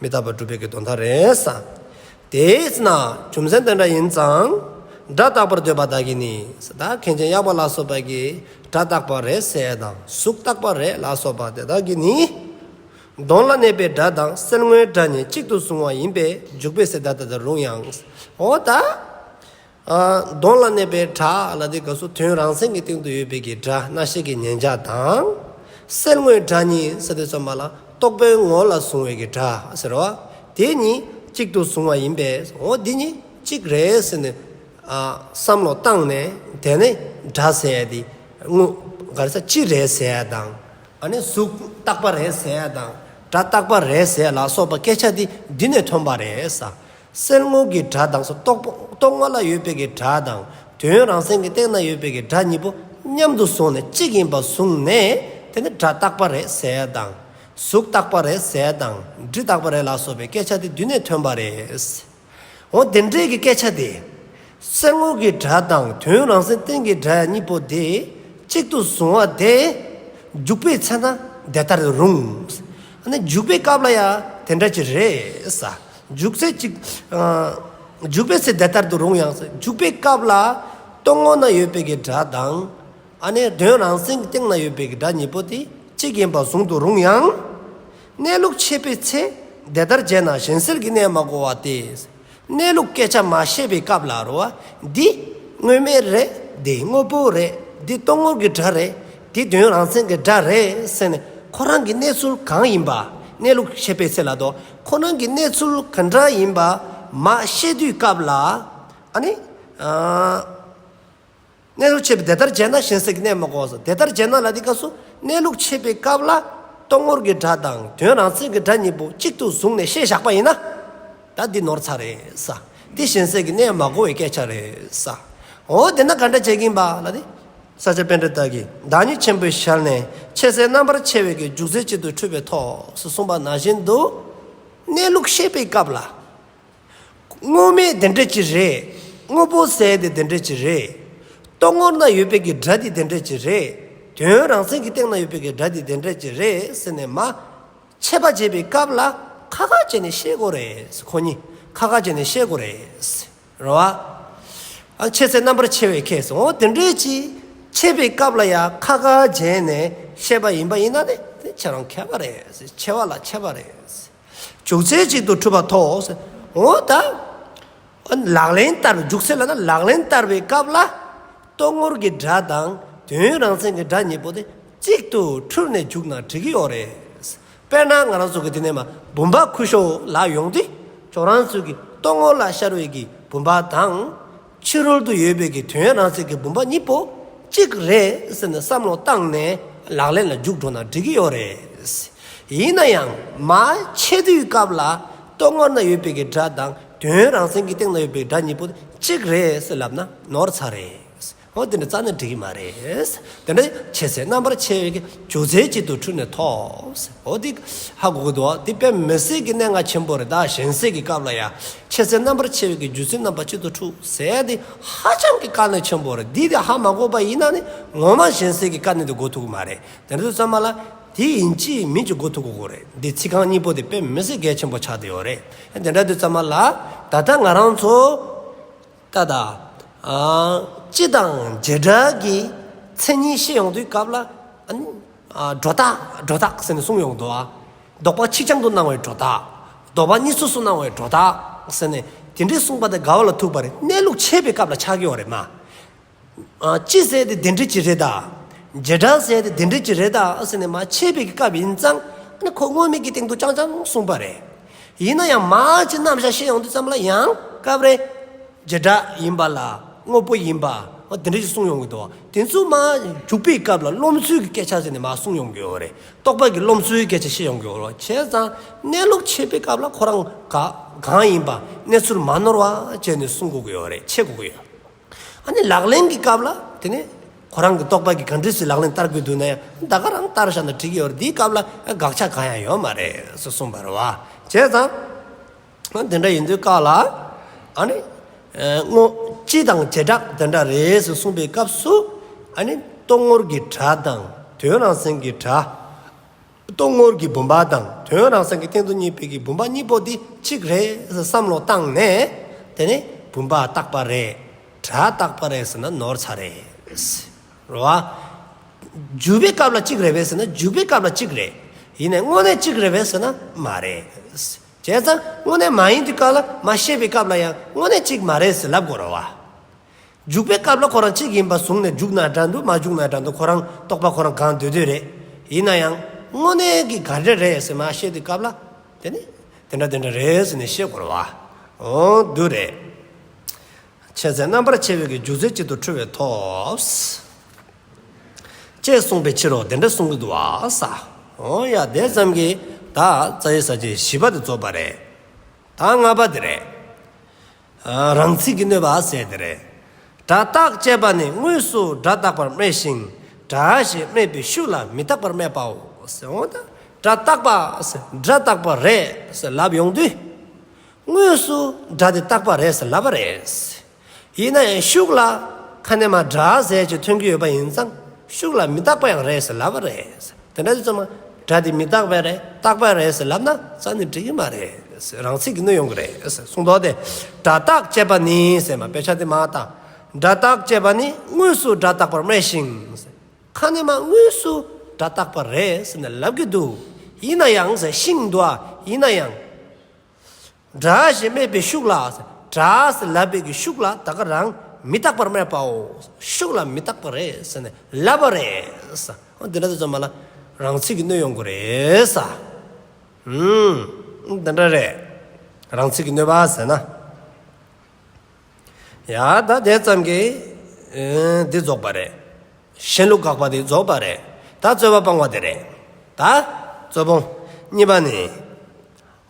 མི་རྟག་པར་སྒྲུབ་པའི་གི་དོན་དག་རེད་ས། དེས་ན་རྒྱུ་མཚན་དེ་འདྲ་ཡིན་ཙང་། སྒྲ་རྟག་པར་འདོད་པ་དག་གིས་ནི། ད་མཁན་ཆེན་གཡག་པ་ལ་སོགས་པ་གིས་སྒྲ་རྟག་པ་རེད་ཟེར་དང་གཟུགས་རྟག་པ་རེད་ལ་སོགས་པ་དེ་དག་གིས་ནི། དོན་ལ་གནས་པའི་སྒྲ་དང་སེལ་ངོའི་སྒྲ་གཉིས་གཅིག་ཏུ་བཟུང་བ་ཡིན་པས་འཇུག་པའི་ཚེ་དེ་ལྟར་དུ་རུང་ཡང་། འོ་ད། ཨ་དོན་ལ་གནས་པའི་སྒྲ་ལ་དེ་ག་སུ་དོན་རང་མཚན་གྱི་སྟེང་དུ་ཡོད་པའི་གི་སྒྲ་རྣ་ཤེས་ཀྱི་མཉན་བྱ་དང་། སེལ་ངོའི་སྒྲ་གཉིས་ཟེར་དུས་ཙམ་པ་ལ་རྟོག་པའི་ངོ་ལ་བཟུང་བའི་གི་སྒྲ་ཟེར་བ། དེ་གཉིས་གཅིག་ཏུ་བཟུང་བ་ཡིན་པས་འོ་འདི་གཉིས་གཅིག་རེད་ཟེར་ནས་ཨ་བསམ་བློ་བཏང་ནས་དེ་ནས་སྒྲ་ཟེར་ཡ་དེ་དངོས་ག་རེ་ཟ་གཅིག་རེད་ཟེར་ཡ་དང་། ཨ་ནི་གཟུགས་རྟག་པ་རེད་ཟེར་ཡ་དང་སྒྲ་རྟག་པ་རེད་ཟེར་ཡ་ལ་སོགས་པ་སྐད་ཆ་དེ་འདི་ནས་ཐོན་པ་རེད་ས། སེལ་ངོ་གི་སྒྲ་དང་སོགས་རྟོག་རྟོག་ངོ་ལ་ཡོད་པའི་གི་སྒྲ་དང་དོན་རང་མཚན་གྱི་སྟེང་ན་ཡོད་པའི་གི་སྒྲ་གཉིས་པོ་མཉམ་དུ་བཟུང་ནས་གཅིག་ཡིན་པ་བཟུང་ནས་དེ་ནི་སྒྲ་རྟག་པ་རེད་ཟེར་ཡ་དང་། གཟུགས་རྟག་པ་རེད་ཟེར་ཡ་དང་དྲི་རྟག་པ་རེད་ལ་སོགས་པའི་སྐད་ཆ་དེ་འདི་ནས་ཐོན་པ་རེད། འོ་དེ་འདྲའི་གི་སྐད་ཆ་དེ། སེལ་ངོ་གི་སྒྲ་དང་དོན་རང་མཚན་སྟེང་གི་སྒྲ་གཉིས་པོ་དེ་གཅིག་ཏུ་བཟུང་བ་དེ་འཇུག་པའི་ཚེ་ན་དེ་ལྟར་རུང་། ཨ་ནི་འཇུག་པའི་སྐབས་ལ་ཡང་དེ་འདྲ་ཅིག་རེད་ས། འཇུག་ཚེ་གཅིག་ཨ་འཇུག་པའི་ཚེ་དེ་ལྟར་དུ་རུང་ཡང་ས། འཇུག་པའི་སྐབས་ལ་རྟོག་ངོ་ན་ཡོད་པའི་གི་སྒྲ་དང་། ཨ་ནི་དོན་རང་མཚན་གྱི་སྟེང་ན་ཡོད་པའི་གི་སྒྲ་གཉིས་པོ་དེ་གཅིག་ཡིན་པ་བཟུང་དུ་རུང་ཡང་། གནས་ལུགས་འཆད་པའི་ཚེ་དེ་ལྟར་བྱས་ན་གཞན་སེལ་གྱི་གནས་མ་གོ་བ་སྟེ། གནས་ལུགས་སྐད་ཆ་མ་བཤད་པའི་སྐབས་ལ་རོ་བ། འདི་དངོས་མེད་རེད། འདི་དངོས་པོ་རེད། འདི་རྟོག་ངོར་གྱི་སྒྲ་རེད། འདི་དོན་རང་མཚན་གྱི་སྒྲ་རེད་ཟེར་ནས་ཁོ་རང་གི་གནས་ཚུལ་གང་ཡིན་པ། གནས་ལུགས་འཆད་པའི་ཚེ་ལ་དོ་ཁོ་རང་གི་གནས་ཚུལ་ག་འདྲ་ཡིན་པ་མ་བཤད་དུས་སྐབས་ལ། ཨ་ནི། ཨ། གནས་ལུགས་འཆད་པའི་དེ་ལྟར་བྱས་ན་གཞན་སེལ་གྱི་གནས་མ་གོ་ས། དེ་ལྟར་བྱས་ན་ལ་དེ་སྐབས་སུ་གནས་ལུགས་འཆད་པའི་སྐབས་ལ་རྟོག་ངོར་གྱི་སྒྲ་དང་དོན་རང་མཚན་གྱི་སྒྲ་གཉིས་པོ་གཅིག་ཏུ་བཟུང་ནས་བཤད་བཞག་པ་ཡིན་ན། ད་འདི་ནོར་ཚར་རེད་ས། འདི་གཞན་སེལ་གྱི་གནས་མ་གོ་བའི་སྐད་ཆ་རེད་ས། འོ་དེ་ན་ག་འདྲ་བྱེད་ཀྱིན་པ་ལ་དེ། ས་སྐྱ་པཎྜི་ཏ་གིས་བདག་ཉིད་ཆེན་པོའི་ཞལ་ནས་འཆད་ཚེ་རྣམ་པར་ཕྱེ་བའི་གི་འཇུག་ཚེ་གཅིག་ཏུ་འཁྲུལ་པའི་ཐོག་སུ་གསུངས་པ་ནང་བཞིན་དུ། གནས་ལུགས་བཤད་པའི་སྐབས་ལ། དངོས་མེད་དེ་འདྲ་ཅིག་རེད། དངོས་པོ་ཟེར་དེ་དེ་འདྲ་ཅིག་རེད། རྟོག་ངོར་ན་ཡོད་པའི་གི་སྒྲ་དེ་དེ་འདྲ་ཅིག་རེད། དོན་རང་མཚན་གྱི་སྟེང་ན་ཡོད་པའི་གི་སྒྲ་དེ་དེ་འདྲ་ཅིག་རེད་ཟེར་ནས་མ་འཆད་པ་བྱེད་པའི་སྐབས་ལ་ཁ་ཁ་བྱས་ནས་བཤད་དགོས་རེད། ཁོ་གཉིས་ཁ་ཁ་བྱས་ནས་བཤད་དགོས་རེད། རེད་བ། ཨ་འཆད་ཚེ་རྣམ་པར་ཕྱེ་བའི་ཁྱད་སོང་། འོ་དེ་འདྲ་ཅིག་འཆད་པའི་སྐབས་ལ་ཡང་ཁ་ཁ་བྱས་ནས་བཤད་པ་ཡིན་པ་ཡིན་ན་ནི་དེ་ཁྱེད་རང་མཁས་པ་རེད། ཆེ་བ་ལ་ཆེ་བ་རེད། འཇུག་ཚེ་གཅིག་ཏུ་འཁྲུལ་པ་ཐོགས། འོ་ད། ལག་ལེན་བསྟར་བའི་འཇུག་ཚེ་ལ་ན་ལག་ལེན་བསྟར་བའི་སྐབས་ལ། རྟོག་ངོར་གྱི་སྒྲ་དང་དོན་རང་མཚན་གྱི་སྒྲ་གཉིས་པོ་དེ་གཅིག་ཏུ་འཁྲུལ་ནས་འཇུག་ན་འགྲིག་གི་ཡོད་རེད། དཔེར་ན་ང་རང་ཚོ་གི་དེ་ནས་མ་བུམ་པ་ཁུ་ཤོ་ལ་ཡོང་དུས་ཁྱོད་རང་ཚོ་གི་རྟོག་ངོ་ལ་ཤར་བའི་གི་བུམ་པ་དང་། ཕྱི་རོལ་དུ་ཡོད་པའི་གི་དོན་རང་མཚན་གྱི་བུམ་པ་གཉིས་པོ་གཅིག་རེད་ཟེར་ནས་བསམ་བློ་བཏང་ནས་ལག་ལེན་ལ་འཇུག་འགྲོ་ན་འགྲིག་གི་ཡོད་རེད། ཡིན་ན་ཡང་མ་འཆད་དུས་སྐབས་ལ་རྟོག་ངོར་ན་ཡོད་པའི་གི་སྒྲ་དང་དོན་རང་མཚན་གྱི་སྟེང་ན་ཡོད་པའི་སྒྲ་གཉིས་པོ་གཅིག་རེད་ཟེར་ལབ་ན་ནོར་ཚར་རེད། འོ་དེ་འདྲ་རྩ་ནས་འགྲིག་གི་མ་རེད། དེ་འདྲ་འཆད་ཚེ་རྣམ་པར་ཕྱེ་བའི་གི་འཇུག་ཚེ་གཅིག་ཏུ་འཁྲུལ་ནས་ཐོགས། འོ་དེ་ཧ་གོ་གི་འདུག་དེ་དཔེ་མི་སྲིད་ཀྱི་གནད་འགག་ཆེན་པོ་རེད། ད་གཞན་སེལ་གྱི་སྐབས་ལ་ཡ་འཆད་ཚེ་རྣམ་པར་ཕྱེ་བའི་གི་འཇུག་ཚེ་རྣམ་པ་གཅིག་ཏུ་འཁྲུལ་ཟེར་དེ་ཧ་ཅང་གི་དཀའ་གནད་ཆེན་པོ་རེད། འདི་དེ་ཧ་མ་གོ་བ་ཡིན་ན་ནི་ངོ་མ་གཞན་སེལ་གྱི་དཀའ་གནད་དེ་གོ་ཐུབ་ཀྱི་མ་རེད། དེ་འདྲ་དུས་ཙམ་པ་ལ་དེ་ཡིན་གཅིག་མིན་གཅིག་གོ་ཐུབ་དགོས་རེད། འདི་ཚིག་རྐང་གཉིས་པོ་དེ་དཔེ་མི་སྲིད་གལ་ཆེན་པོ་ཆགས་བསྡད་ཡོད་རེད། དེ་འདྲ་དུས་ཙམ་པ་ལ་ད་ལྟ་ང་རང་ཚོ། ད་ལྟ། ཨ། སྤྱི་དང་བྱེ་བྲག་གི་མཚན་ཉིད་བཤད་ཡོང་དུས་སྐབས་ལ། ཨ་ནི། ཨ། སྒྲོ་བཏགས་སྒྲོ་བཏགས་ཟེར་ནས་གསུངས་ཡོང་འདུག་ཨ། ལྡོག་པ་ཆིག་རྐྱང་དུ་སྣང་བའི་སྒྲོ་བཏགས། ལྡོག་པ་གཉིས་སུ་སུ་སྣང་བའི་སྒྲོ་བཏགས་ཟེར་ནས་དེ་འདྲའི་གསུངས་པ་དེ་ག་བ་ལ་ཐུག་པ་རེད། གནས་ལུགས་འཆད་པའི་སྐབས་ལ་ཆགས་ཀྱི་ཡོད་རེད་མ། ཨ། སྤྱི་ཟེར་དེ་དེ་འདྲ་ཅིག་རེད་ད། བྱེ་བྲག་ཟེར་དེ་དེ་འདྲ་ཅིག་རེད་ད་ཟེར་ནས་མ་འཆད་པའི་སྐབས་ཡིན་ཙང་ཨ་ནི་ཁོ་དངོས་མེད་ཀྱི་སྟེང་དུ་རྐྱང་རྐྱང་གསུངས་པ་རེད། ཡིན་ན་ཡང་མ་ཅིག་རྣམ་གཞག་བཤད་ཡོང་དུས་ཙམ་ལ་ཡང་སྐབས་རེ། བྱེ་བྲག་ཡིན་པ་ལ་དངོས་པོ་ཡིན་པ། འོ་དེ་འདྲ་ཞིག་གསུངས་ཡོང་གི་འདུག་དེ་ཚོ་མ་འཇུག་པའི་སྐབས་ལ་རློམ་ཚུལ་གྱི་སྐད་ཆ་ཟེར་ནས་མ་གསུངས་ཡོང་གི་ཡོད་རེད། རྟོག་པ་གི་རློམ་ཚུལ་གྱི་སྐད་ཆ་བཤད་ཡོང་གི་ཡོད་རེད། བྱས་ཙང་གནས་ལུགས་འཆད་པའི་སྐབས་ལ་ཁོ་རང་ག་གང་ཡིན་པ་གནས་ཚུལ་མ་ནོར་བ་བྱས་ནས་གསུང་དགོས་ཀྱི་ཡོད་རེད། འཆད་དགོས་ཀྱི་ཡོད། ཨ་ནི་ལག་ལེན་གྱི་སྐབས་ལ་དེ་ནས་ཁོ་རང་གི་རྟོག་པ་གིས་ག་འདྲ་སེ་ལག་ལེན་བསྟར་དགོས་འདུག་ན་ཡང་ད་ག་རང་བསྟར་བཞག་ན་འགྲིག་གི་ཡོད་རེད། དེའི་སྐབས་ལ་དགག་བྱ་གང་ཡང་ཡོད་མ་རེད་ཟེར་གསུངས་པ་རེད་བ། བྱས་ཙང་། དེ་འདྲ་ཡིན་དུས་སྐབས་ལ། ཨ་ནི། ཨེ། དངོས་སྤྱི་དང་བྱེ་བྲག་དེ་འདྲ་རེད་ཟེར་གསུངས་པའི་སྐབས་སུ། ཨ་ནི་རྟོག་ངོར་གྱི་སྒྲ་དང་དོན་རང་མཚན་གྱི་སྒྲ། རྟོག་ངོར་གྱི་བུམ་པ་དང་དོན་རང་མཚན་གྱི་སྟེང་དུ་གཉིས་པའི་གི་བུམ་པ་གཉིས་པོ་འདི་གཅིག་རེད་བསམ་བློ་བཏང་ནས། དེ་ནས་བུམ་པ་རྟག་པ་རེད། སྒྲ་རྟག་པ་རེད་ཟེར་ན་ནོར་ཚར་རེད། རེད་བ། འཇུག་པའི་སྐབས་ལ་གཅིག་རེད་པས་ཟེར་ན་འཇུག་པའི་སྐབས་ལ་གཅིག་རེད། ཡིན་ནའི་དངོས་གནས་གཅིག་རེད་པས་ཟེར་ན་མ་རེད། བྱས་ཙང་དངོས་གནས་མ་ཡིན་དུས་སྐབས་ལ་མ་ཤེས་པའི་སྐབས་ལ་ཡང་དངོས་གནས་གཅིག་མ་རེད་ཟེར་ལབ་དགོས་རེད་བ། འཇུག་པའི་སྐབས་ལ་ཁོ་རང་གཅིག་ཡིན་པ་བཟུང་ནས་འཇུག་ན་འདྲ་འདུག་མ་འཇུག་ན་འདྲ་འདུག་ཁོ་རང་རྟོག་པ་ཁོ་རང་གང་འདོད་འདོད་རེད། ཡིན་ན་ཡང་དངོས་གནས་ཀྱི་ག་འདྲ་རེད་ཟེར་མ་ཤེས་དུས་སྐབས་ལ། དེ་ནི་དེ་འདྲ་དེ་འདྲ་རེད་ཟེར་ནས་ཤེས་དགོས་རེད་བ། འོ་འདུག་རེད། ཆེ་ཚད་རྣམ་པར་ཕྱེ་བའི་གི་འཇུག་ཚད་གཅིག་ཏུ་འཁྲུལ་བའི་ཐོབ། ཅེས་གསུངས་པའི་ཕྱིར་རོ། དེ་འདྲ་གསུང་གི་འདུག་བ་ས། འོ་ཡ་དེ་ཙམ་གྱིས་ད་རྩ་བའི་ས་བཅད་བཞི་པ་དེ་རྫོགས་པ་རེད། ད་ལྔ་པ་དེ་རེད། རང་ཚིག་གི་གནོད་པ་ཟེར་དེ་རེད། སྒྲ་རྟག་ཅེས་པ་ནི་དངོས་སུ་སྒྲ་རྟག་པར་སྨྲས་ཤིང་སྒྲ་ཞེས་སྨྲས་པའི་ཤུགས་ལ་མི་རྟག་པར་སྨྲས་པའོ། ཟེར་འོ་ད་སྒྲ་རྟག་པ་ཟེར་སྒྲ་རྟག་པ་རེད་ཟེར་ལབ་ཡོང་དུས། དངོས་སུ་སྒྲ་དེ་རྟག་པ་རེད་ཟེར་ལབ་པ་རེད། ཡིན་ན་ཡང་ཤུགས་ལ་ཁ་ནས་མ་སྒྲ་ཟེར་ཅིག་ཐོན་གྱི་ཡོད་པ་ཡིན་ཙང་ཤུགས་ལ་མི་རྟག་པ་ཡང་རེད་ཟེར་ལབ་པ་རེད། དེ་འདྲ་དུས་ཙམ་མ་སྒྲ་དེ་མི་རྟག་པ་རེད་རྟག་པ་རེད་ཟེར་ལབ་ན་རྩ་ནས་འགྲིག་གི་མ་རེད། རང་ཚིག་གི་གནོད་ཡོང་གི་རེད་གསུངས་འདུག་སྟེ། སྒྲ་རྟག་ཅེས་པ་ནི་ཟེར་མ་དཔེ་ཆ་དེ་མ་བལྟ། སྒྲ་རྟག་ཅེས་པ་ནི་དངོས་སུ་སྒྲ་རྟག་པར་སྨྲས་ཤིང་། ཁ་ནས་མ་དངོས་སུ་སྒྲ་རྟག་པ་རེད་ཟེར་ནས་ལབ་ཀྱི་འདུག་ཡིན་ན་ཡང་ཟེར་ཤིང་འདུག་ཨ། ཡིན་ན་ཡང་། སྒྲ་ཞེས་སྨྲས་པའི་ཤུགས་ལ། སྒྲ་ཟེར་ལབ་པའི་གི་ཤུགས་ལ་ད་ག་རང་མི་རྟག་པར་སྨྲས་པའོ། ཤུགས་ལ་མི་རྟག་པ་རེད་ཟེར་ནས་ལབ་པ་རེད་ས། འོ་འདི་འདྲ་དུས་ཙམ་མ་ལ་རང་ཚིག་གི་གནོད་ཡོང་གི་རེད་ས། ཨུམ། འདི་འདྲ་རེད། རང་ཚིག་གི་གནོད་པ་ཟེར་ན། ཡ་ད་དེ་ཙམ་གྱིས་ཨེ་འདི་རྫོགས་པ་རེད། གཞན་ལུགས་དགག་པ་དེ་རྫོགས་པ་རེད། ད་རྩོད་པ་སྤང་བ་དེ་རེད། ད་རྩོད་སྤོང་གཉིས་པ་ནི།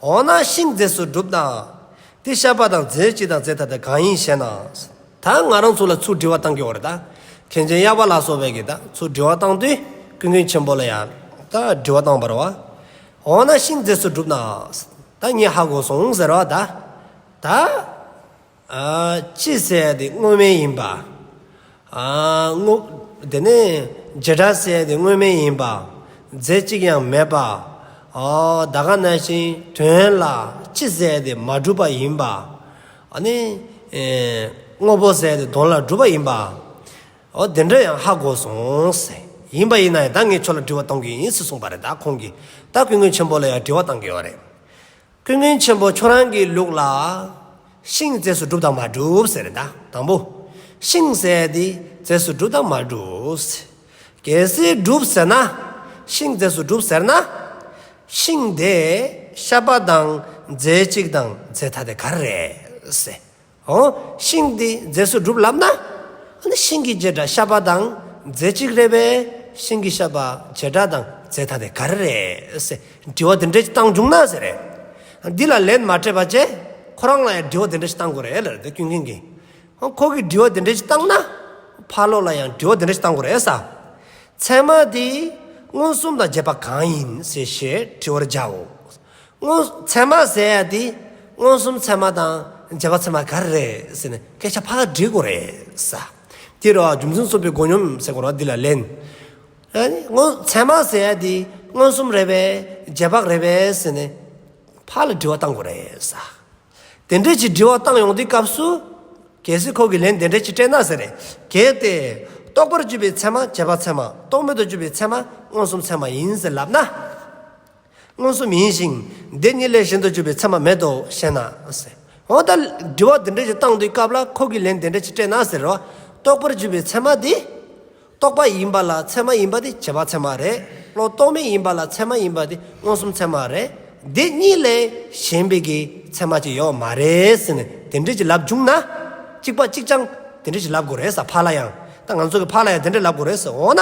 འོ་ན་ཤིང་རྫས་སུ་གྲུབ་ན། དེ་ཤ་པ་དང་རྫས་གཅིག་དང་རྫས་ཐ་དད་གང་ཡིན་ཞེ་ན། ད་ང་རང་ཚོ་ལ་ཚུར་དྲི་བ་བཏང་གི་ཡོད་རེད་ད། མཁན་ཆེན་གཡག་པ་ལ་སོགས་པའི་གིས་ད་ཚུར་དྲི་བ་བཏང་དུས་ཀུན་མཁྱེན་ཆེན་པོ་ལ་ཡང་ད་དྲི་བ་བཏང་བ་རེད་བ། འོ་ན་ཤིང་རྫས་སུ་གྲུབ་ན། ད་ངས་ཧ་གོ་སོང་ཟེར་བ་ད། ད། ཨ་སྤྱི་ཟེར་ཡ་དེ་དངོས་མེད་ཡིན་པ། ཨ་དངོས། དེ་ནས་བྱེ་བྲག་ཟེར་ཡ་དེ་དངོས་མེད་ཡིན་པ། རྫས་གཅིག་ཡང་མེད་པ། ཨོ་ད་ག་ནང་བཞིན་དོན་ལ་སྤྱི་ཟེར་ཡ་དེ་མ་གྲུབ་པ་ཡིན་པ། ཨ་ནི་ཨེ་དངོས་པོ་ཟེར་ཡ་དེ་དོན་ལ་གྲུབ་པ་ཡིན་པ། ཨོ་དེ་འདྲ་ཡང་ཧ་གོ་སོང་ཟེར། ཡིན་པ་ཡིན་ན་ཡང་ད་ངས་ཁྱོད་ལ་དྲི་བ་གཏོང་གི་ཡིན་ཟེར་གསུངས་པ་རེད། ད་ཁོང་གིས་ད་ཀུན་མཁྱེན་ཆེན་པོ་ལ་ཡང་དྲི་བ་བཏང་གི་ཡོད་རེད། ཀུན་མཁྱེན་ཆེན་པོ་ཁྱོད་རང་གི་ལུགས་ལ། ཤིང་རྫས་སུ་གྲུབ་དང་མ་གྲུབ་ཟེར་རེད་ད། དང་པོ། ཤིང་ཟེར་དེ་རྫས་སུ་གྲུབ་དང་མ་གྲུབ་ཟེར། གལ་སྲིད་གྲུབ་ཟེར་ན། ཤིང་རྫས་སུ་གྲུབ་ཟེར་ན། ཤིང་དེ་ཤ་པ་དང་རྫས་གཅིག་དང་རྫས་ཐ་དད་ག་རེ་རེད་ཟེར། འོ། ཤིང་དེ་རྫས་སུ་གྲུབ་ལབ་ན། ཨ་ནི་ཤིང་གི་བྱེ་བྲག་ཤ་པ་དང་རྫས་གཅིག་རེད་པས། ཤིང་གི་ཤ་པ་བྱེ་བྲག་དང་རྫས་ཐ་དད་ག་རེ་རེད་ཟེར། དྲི་བ་དེ་འདྲ་ཅིག་བཏང་བྱུང་ན་ཟེར་རེད། འདི་ལ་ལན་མ་སྤྲད་པ་བྱས། ཁོ་རང་ལ་ཡང་དྲི་བ་དེ་འདྲ་ཞིག་བཏང་དགོས་རེད་ལབ་རེད་དེ་ཀུན་མཁྱེན་གྱིས། ཁོ་གིས་དྲི་བ་དེ་འདྲ་ཞིག་བཏང་ན། ཕ་ལོ་ལ་ཡང་དྲི་བ་དེ་འདྲ་ཞིག་བཏང་དགོས་རེད་ས། ཚད་མ་དེ་མངོན་སུམ་དང་རྗེས་དཔག་གང་ཡིན་ཟེར་ཞེས་དྲི་བར་བྱའོ། མངོན་ཚད་མ་ཟེར་ཡ་དེ་མངོན་སུམ་ཚད་མ་དང་རྗེས་དཔག་ཚད་མ་ག་རེ་རེད་ཟེར་ནས་སྐད་ཆ་ཕར་དྲི་དགོས་རེད་ས། དེ་རུ་རྒྱུ་མཚན་གསུངས་པའི་མགོ་སྙོམས་ཟེར་དགོས་རེད་འདི་ལ་ལན། ཨ་ནི་མངོན་ཚད་མ་ཟེར་ཡ་དེ་མངོན་སུམ་རེད་པས་རྗེས་དཔག་རེད་པས་ཟེར་ནས་ཕར་ལ་དྲི་བ་བཏང་དགོས་རེད་ས། དེ་འདྲས་ཀྱི་དྲི་བ་བཏང་ཡོང་དུས་སྐབས་སུ། གལ་སྲིད་ཁོ་གིས་ལན་དེ་འདྲས་ཀྱི་སྤྲད་ན་ཟེར་རེད། གལ་ཏེ། རྟོག་པར་གྱུར་པའི་ཚད་མ་རྗེས་དཔག་ཚད་མ། རྟོག་མེད་དུ་གྱུར་པའི་ཚད་མ་མངོན་སུམ་ཚད་མ་ཡིན་ཟེར་ལབ་ན། མངོན་སུམ་ཡིན་ཞིང་། དེ་གཉིས་ལས་གཞན་དུ་གྱུར་པའི་ཚད་མ་མེད་དོ་ཞེ་ན་ཟེར། འོ་ད་དྲི་བ་དེ་འདྲས་ཀྱི་བཏང་དུས་སྐབས་ལ་ཁོ་གིས་ལན་དེ་འདྲས་ཀྱི་སྤྲད་ན་ཟེར་རོ། རྟོག་པར་གྱུར་པའི་ཚད་མ་དེ། རྟོག་པ་ཡིན་པ་ལ་ཚད་མ་ཡིན་པ་དེ་རྗེས་དཔག་ཚད་མ་རེད། བློ་རྟོག་མེད་ཡིན་པ་ལ་ཚད་མ་ཡིན་པ་དེ་མངོན་སུམ་ཚད་མ་རེད། དེ་གཉིས་ལས་གཞན་པའི་གི་ཚད་མ་ཅིག་ཡོད་མ་རེད་ཟེར་ནས་དེ་འདྲས་ཅིག་ལབ་བྱུང་ན། གཅིག་པ་གཅིག་རྐྱང་དེ་འདྲས་ཅིག་ལབ་དགོས་རེད་ས་ཕར་ལ་ཡང་། ད་ང་ཚོ་གི་ཕར་ལ་ཡང་དེ་འདྲས་ལབ་དགོས་རེད་ཟེར་འོ་ན།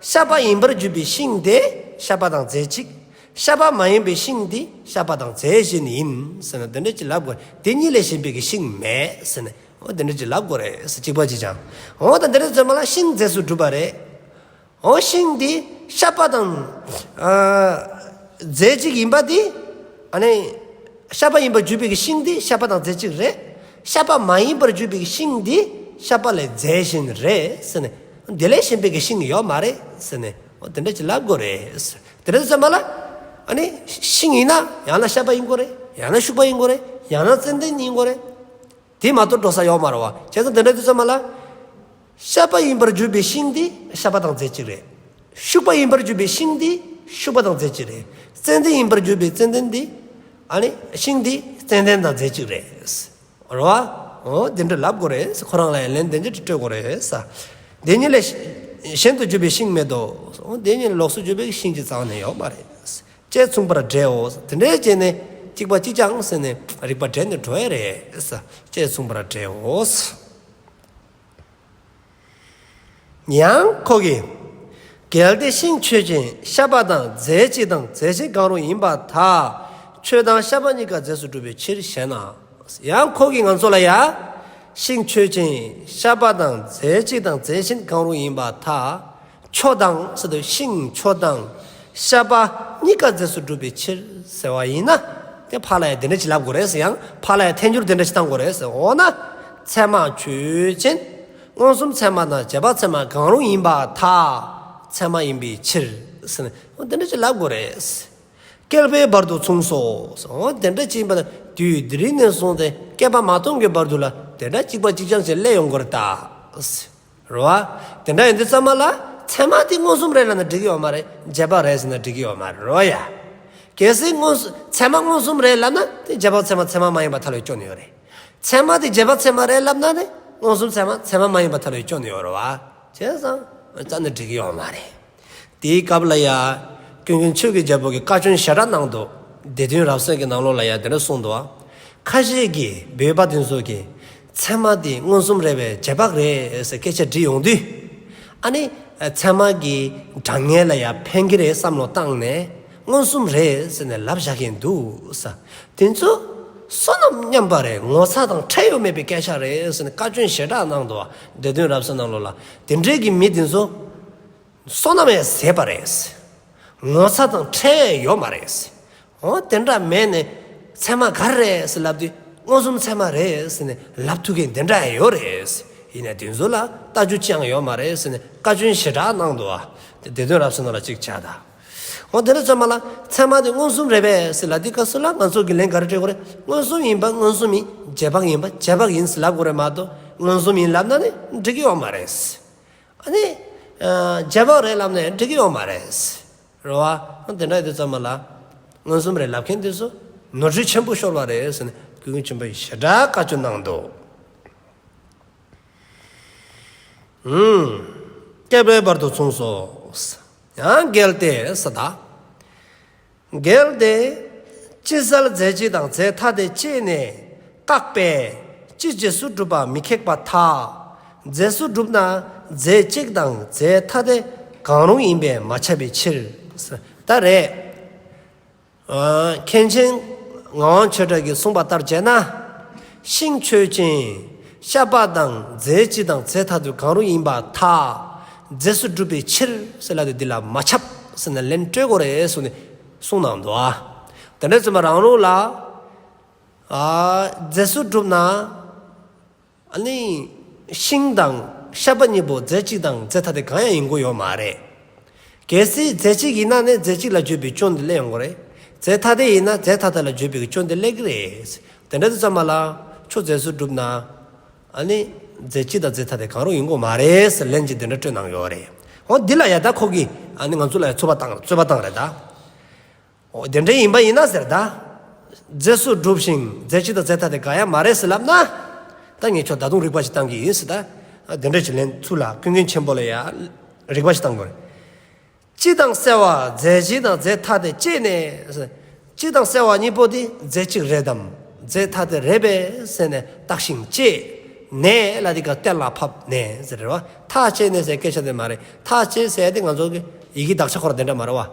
ཤ་པ་ཡིན་པར་གྱུར་པའི་ཤིང་དེ་ཤ་པ་དང་རྫས་གཅིག་ཤ་པ་མ་ཡིན་པའི་ཤིང་དེ་ཤ་པ་དང་རྫས་གཞན་ཡིན་ཟེར་ནས་དེ་འདྲས་ཅིག་ལབ་དགོས། དེ་གཉིས་ལས་གཞན་པའི་གི་ཤིང་མེད་ཟེར་ནས། འོ་དེ་འདྲ་ཅིག་ལབ་དགོས་རེད་ཟེར་གཅིག་པ་གཅིག་རྐྱང་། འོ་ད་དེ་འདྲ་ཚོད་མ་ལ་ཤིང་རྫས་སུ་གྲུབ་པ་རེད། འོ་ཤིང་འདི་ཤ་པ་དང་ཨ་རྫས་གཅིག་ཡིན་པ་འདི། ཨ་ནི་ཤ་པ་ཡིན་པར་གྱུར་པའི་གི་ཤིང་འདི་ཤ་པ་དང་རྫས་གཅིག་རེད། ཤ་པ་མ་ཡིན་པར་གྱུར་པའི་གི་ཤིང་འདི་ཤ་པ་ལས་རྫས་གཞན་རེད་ཟེར་ནས། དེ་ལས་གཞན་པའི་གི་ཤིང་ཡོད་མ་རེད་ཟེར་ནས། འོ་དེ་འདྲ་ཅིག་ལབ་དགོས་རེད་ཟེར། དེ་འདྲ་དུས་ཙམ་པ་ལ། ཨ་ནི་ཤིང་ཡིན་ན་ཡང་ན་ཤ་པ་ཡིན་དགོས་རེད། ཡང་ན་ཤུག་པ་ཡིན་དགོས་རེད། ཡང་ན་ཙན་དན་ཡིན་དགོས་རེད། དེ་མ་གཏོགས་འགྲོ་ས་ཡོད་མ་རེད་བ། བྱས་ཙང་དེ་འདྲ་དུས་ཙམ་པ་ལ། ཤ་པ་ཡིན་པར་གྱུར་པའི་ཤིང་དེ་ཤ་པ་དང་རྫས་གཅིག་རེད། ཤུག་པ་ཡིན་པར་གྱུར་པའི་ཤིང་དེ་ཤུག་པ་དང་རྫས་གཅིག་རེད། ཙན་དན་ཡིན་པར་གྱུར་པའི་ཙན་དན་དེ། ཨ་ནི་ཤིང་དེ་ཙན་དན་དང་རྫས་གཅིག་རེད། རེད་བ། འོ་དེ་འདྲ་ལབ་དགོས་རེད། ཁོ་རང་ལ་ཡང་ལན་དེ་འདྲ་སྤྲོད་དགོས་རེད་ས། དེ་ཉིད་ལས་གཞན་དུ་གྱུར་པའི་ཤིང་མེད་དོ། འོ་དེ་ཉིད་ལས་ལོགས་སུ་གྱུར་པའི་ཤིང་གཅིག་རྩ་བ་ནས་ཡོད་མ་རེད། ཅེས་མཚུངས་པར་འགྲེའོ། དེ་འདྲ་བྱས་ནས་གཅིག་པ་གཅིག་རྐྱང་ཟེར་ནས་རིགས་པ་འགྲེ་ནས་འགྲོ་ཡ་རེད་ས། ཅེས་མཚུངས་པར་འགྲེའོ། ཡང་ཁོ་གིས། གལ་ཏེ་ཤིང་ཆོས་ཅན། ཤ་པ་དང་རྫས་གཅིག་དང་རྫས་གཞན་གང་རུང་ཡིན་པར་ཐལ། ཆོས་དང་ཤ་པ་གཉིས་ཀ་རྫས་སུ་གྲུབ་པའི་ཕྱིར་ཞེ་ན། ཡང་ཁོ་གིས་ང་ཚོ་ལ་ཡ། ཤིང་ཆོས་ཅན། ཤ་པ་དང་རྫས་གཅིག་དང་རྫས་གཞན་གང་རུང་ཡིན་པར་ཐལ། མཆོག་དང་ཟེར་དུས་ཤིང་མཆོག་དང་ཤ་པ་གཉིས་ཀ་རྫས་སུ་གྲུབ་པའི་ཕྱིར་ཟེར་བ་ཡིན་ན། དེ་ཕར་ལ་ཡ་དེ་འདྲ་ཅིག་ལབ་དགོས་རེད་ཟེར། ཡང་ཕར་ལ་ཡ་ཐལ་འགྱུར་དེ་འདྲ་ཅིག་བཏང་དགོས་རེད་ཟེར། འོ་ན། ཚད་མ་ཆོས་ཅན། མངོན་སུམ་ཚད་མ་དང་རྗེས་དཔག་ཚད་མ་གང་རུང་ཡིན་པར་ཐལ། ཚད་མ་ཡིན་པའི་ཕྱིར་ཟེར་ནས། འོ་དེ་འདྲ་ཅིག་ལབ་དགོས་རེད། བསྐལ་པའི་བར་དུ་མཚུངས་སོ། འོ་དེ་འདྲ་ཅིག་ཡིན་པ་ན་དུས་འདི་རིང་ནས་བཟུང་སྟེ་བསྐལ་པ་མ་སྟོང་གི་བར་དུ་ལ་དེ་འདྲ་གཅིག་པ་གཅིག་རྐྱང་ཞིག་སླེབས་ཡོང་གི་རེད་ད། རེད་བ། དེ་འདྲ་ཡིན་དུས་ཙམ་པ་ལ་ཚད་མ་དེ་མངོན་སུམ་རེད་ལབ་ན་འགྲིག་གི་ཡོད་མ་རེད། རྗེས་དཔག་རེད་ཟེར་ན་འགྲིག་གི་ཡོད་མ་རེད། རེད་བ་ཡ། གལ་སྲིད་མངོན་སུམ་ཚད་མ་མངོན་སུམ་རེད་ལབ་ན་དེ་རྗེས་དཔག་ཚད་མ་ཚད་མ་མ་ཡིན་པ་ཐལ་བའི་སྐྱོན་ཡོད་རེད། ཚད་མ་དེ་རྗེས་དཔག་ཚད་མ་རེད་ལབ་ན་ནི་མངོན་སུམ་ཚད་མ་ཚད་མ་མ་ཡིན་པ་ཐལ་བའི་སྐྱོན་ཡོད་རེད་བ། བྱས་ཙང་རྩ་ནས་འགྲིག་གི་ཡོད་མ་རེད། དེའི་སྐབས་ལ་ཡ། ཀུན་མཁྱེན་ཆོས་ཀྱི་རྒྱལ་པོ་གིས་བཀའ་བཀྱོན་ཞེ་དྲག་གནང་འདུག། སྡེ་བདུན་རབ་གསལ་གྱི་ནང་ལོགས་ལ་ཡ་དེ་འདྲ་གསུངས་འདུག་བ། ཁ་ཤས་ཀྱིས་བོད་པ་དེ་ཚོ་གིས་ཚད་མ་དེ་མངོན་སུམ་རེད་པས་རྗེས་དཔག་རེད་ཟེར་སྐད་ཆ་དྲིས་ཡོང་དུས། ཨ་ནི། ཚད་མ་གི་དྲང་ངེས་ལ་ཡ་ཕན་གྱི་རེད་བསམ་བློ་བཏང་ནས་མངོན་སུམ་རེད་ཟེར་ནས་ལབ་བཞག་གིན་འདུག་ས། དེ་ཚོ་བསོད་ནམས་ཉམས་པ་རེད། ངོ་ཚ་དང་ཁྲེལ་ཡོད་མེད་པའི་སྐད་ཆ་རེད་ཟེར་ནས་བཀའ་བཀྱོན་ཞེ་དྲག་གནང་འདུག་བ། སྡེ་བདུན་རབ་གསལ་ནང་ལོགས་ལ། དེ་འདྲའི་གི་མི་དེ་ཚོ་བསོད་ནམས་ཡང་ཟད་པ་རེད། ངོ་ཚ་དང་ཁྲེལ་ཡོད་མ་རེད། འོ་དེ་འདྲ་མེད་ནས་ཚད་མ་ག་རེ་རེད་ཟེར་ལབ་དུས་མངོན་སུམ་ཚད་མ་རེད་ཟེར་ནས་ལབ་ཐུབ་མཁན་དེ་འདྲ་ཡང་ཡོད་རེད། ཡིན་ན་དེ་ཚོ་ལ་ལྟ་རྒྱུ་ཅི་ཡང་ཡོད་མ་རེད་ཟེར་ནས་བཀའ་བཀྱོན་ཞེ་དྲག་གནང་འདུག་བ། དེ་སྡེ་བདུན་རབ་གསལ་ནང་ལ་གཅིག་ཆགས་ད། འོ་དེ་འདྲ་ཙམ་མ་ལ་ཚད་མ་དེ་མངོན་སུམ་རེད་པས་ཟེར་ལབ་དུས་སྐབས་སུ་ལ་ང་ཚོ་གི་ལན་ག་རེ་སྤྲད་དགོས་རེད། མངོན་སུམ་ཡིན་པ་མངོན་སུམ་ཡིན། རྗེས་དཔག་ཡིན་པ་རྗེས་དཔག་ཡིན་ཟེར་ལབ་དགོས་རེད་མ་གཏོགས་མངོན་སུམ་ཡིན་ལབ་ན་ནི་འགྲིག་གི་ཡོད་མ་རེད། ཨ་ནི། ཨ། རྗེས་དཔག་རེད་ལབ་ན་ཡང་འགྲིག་གི་ཡོད་མ་རེད། རེད་བ། དེ་འདྲ་ཡིན་དུས་ཙམ་པ་ལ། མངོན་སུམ་རེད་ལབ་མཁན་དེ་ཚོ་ནོར་འཁྲུལ་ཆེན་པོ་ཤོར་བ་རེད་ཟེར་ནས་ཀུན་མཁྱེན་ཆེན་པོས་ཞེ་དྲག་བཀའ་བཀྱོན་གནང་འདུག། ཨུམ། བསྐལ་པའི་བར་དུ་མཚུངས་སོ། ཡང་གལ་ཏེ་ཟེར་ད། གལ་ཏེ། སྤྱི་གསལ་རྫས་གཅིག་དང་རྫས་ཐ་དད་ཅེས་ནས་བཀག་པས་སྤྱི་རྫས་སུ་གྲུབ་པ་མི་ཁེགས་པར་ཐལ། རྫས་སུ་གྲུབ་ན་རྫས་གཅིག་དང་རྫས་ཐ་དད་གང་རུང་ཡིན་པས་མ་ཁྱབ་པའི་ཕྱིར། ད་རེད། ཨ། མཁན་ཆེན་ངག་དབང་ཆོས་གྲགས་ཀྱིས་གསུངས་པ་ལྟར་བྱས་ན། ཤིང་ཆོས་ཅན། ཤ་པ་དང་རྫས་གཅིག་དང་རྫས་ཐ་དད་གང་རུང་ཡིན་པར་ཐལ། རྫས་སུ་གྲུབ་པའི་ཕྱིར་ཟེར་ལབ་དུས་འདི་ལ་མ་ཁྱབ་ཟེར་ནས་ལན་སྤྲོད་དགོས་རེད་གསུངས་ནས་གསུངས་གནང་འདུག་ཨ། དེ་འདྲ་ཙམ་པ་རང་ལུགས་ལ། ཨ། རྫས་སུ་གྲུབ་ན། ཨ་ནི། ཤིང་དང་ཤ་པ་གཉིས་པོ་རྫས་གཅིག་དང་རྫས་ཐ་དད་གང་ཡང་ཡིན་དགོས་ཡོད་མ་རེད། གལ་སྲིད་རྫས་གཅིག་ཡིན་ན་ནི་རྫས་གཅིག་ལ་བརྗོད་པའི་སྐྱོན་དེ་སླེབས་ཡོང་གི་རེད། རྫས་ཐ་དད་ཡིན་ན་རྫས་ཐ་དད་ལ་བརྗོད་པའི་སྐྱོན་དེ་སླེབས་ཀྱི་རེད། དེ་འདྲ་དུས་ཙམ་པ་ལ་ཁྱོད་རྫས་སུ་གྲུབ་ན། ཨ་ནི། རྫས་གཅིག་དང་རྫས་ཐ་དད་གང་རུང་ཡིན་དགོས་མ་རེད་ཟེར་ལན་གཅིག་དེ་འདྲ་སྤྲོད་གནང་ཡོད་རེད། འོ་འདི་ལ་ཡ་ད་ཁོ་གིས་ཨ་ནི་ང་ཚོ་ལ་ཡ་རྩོད་པ་བཏང་རྩོད་པ་བཏང་རེད་ད། འོ་དེ་འདྲ་ཡིན་པ་ཡིན་ན་ཟེར་ད། རྫས་སུ་གྲུབ་ཤིང་རྫས་གཅིག་དང་རྫས་ཐ་དད་གང་ཡང་མ་རེད་ཟེར་ལབ་ན། ད་ངས་ཁྱོད་ད་དུང་རིགས་པ་ཞིག་བཏང་གི་ཡིན་ཟེར་ད། དེ་འདྲ་ཞིག་ལན་ཚུར་ལ་ཀུན་མཁྱེན་ཆེན་པོ་ལ་ཡ་རིགས་པ་ཞིག་བཏང་དགོས་རེད། སྤྱི་དང་གསལ་བ་རྫས་གཅིག་དང་རྫས་ཐ་དད་ཅེས་ནས། སྤྱི་དང་གསལ་བ་གཉིས་པོ་དེ་རྫས་གཅིག་རེད་དམ། རྫས་ཐ་དད་རེད་པས་ཟེར་ནས་བརྟགས་ཤིང་དཔྱད། ནས་ལ་དེ་ག་གཏན་ལ་ཕབ་ནས་ཟེར་རེད་བ། ཐག་བཅད་ནས་ཟེར་སྐད་ཆ་དེ་མ་རེད། ཐག་བཅད་ཟེར་དེ་ང་ཚོ་གི་ཡི་གེ་དག་ཆ་ཁོ་ར་དེ་འདྲ་མ་རེད་བ།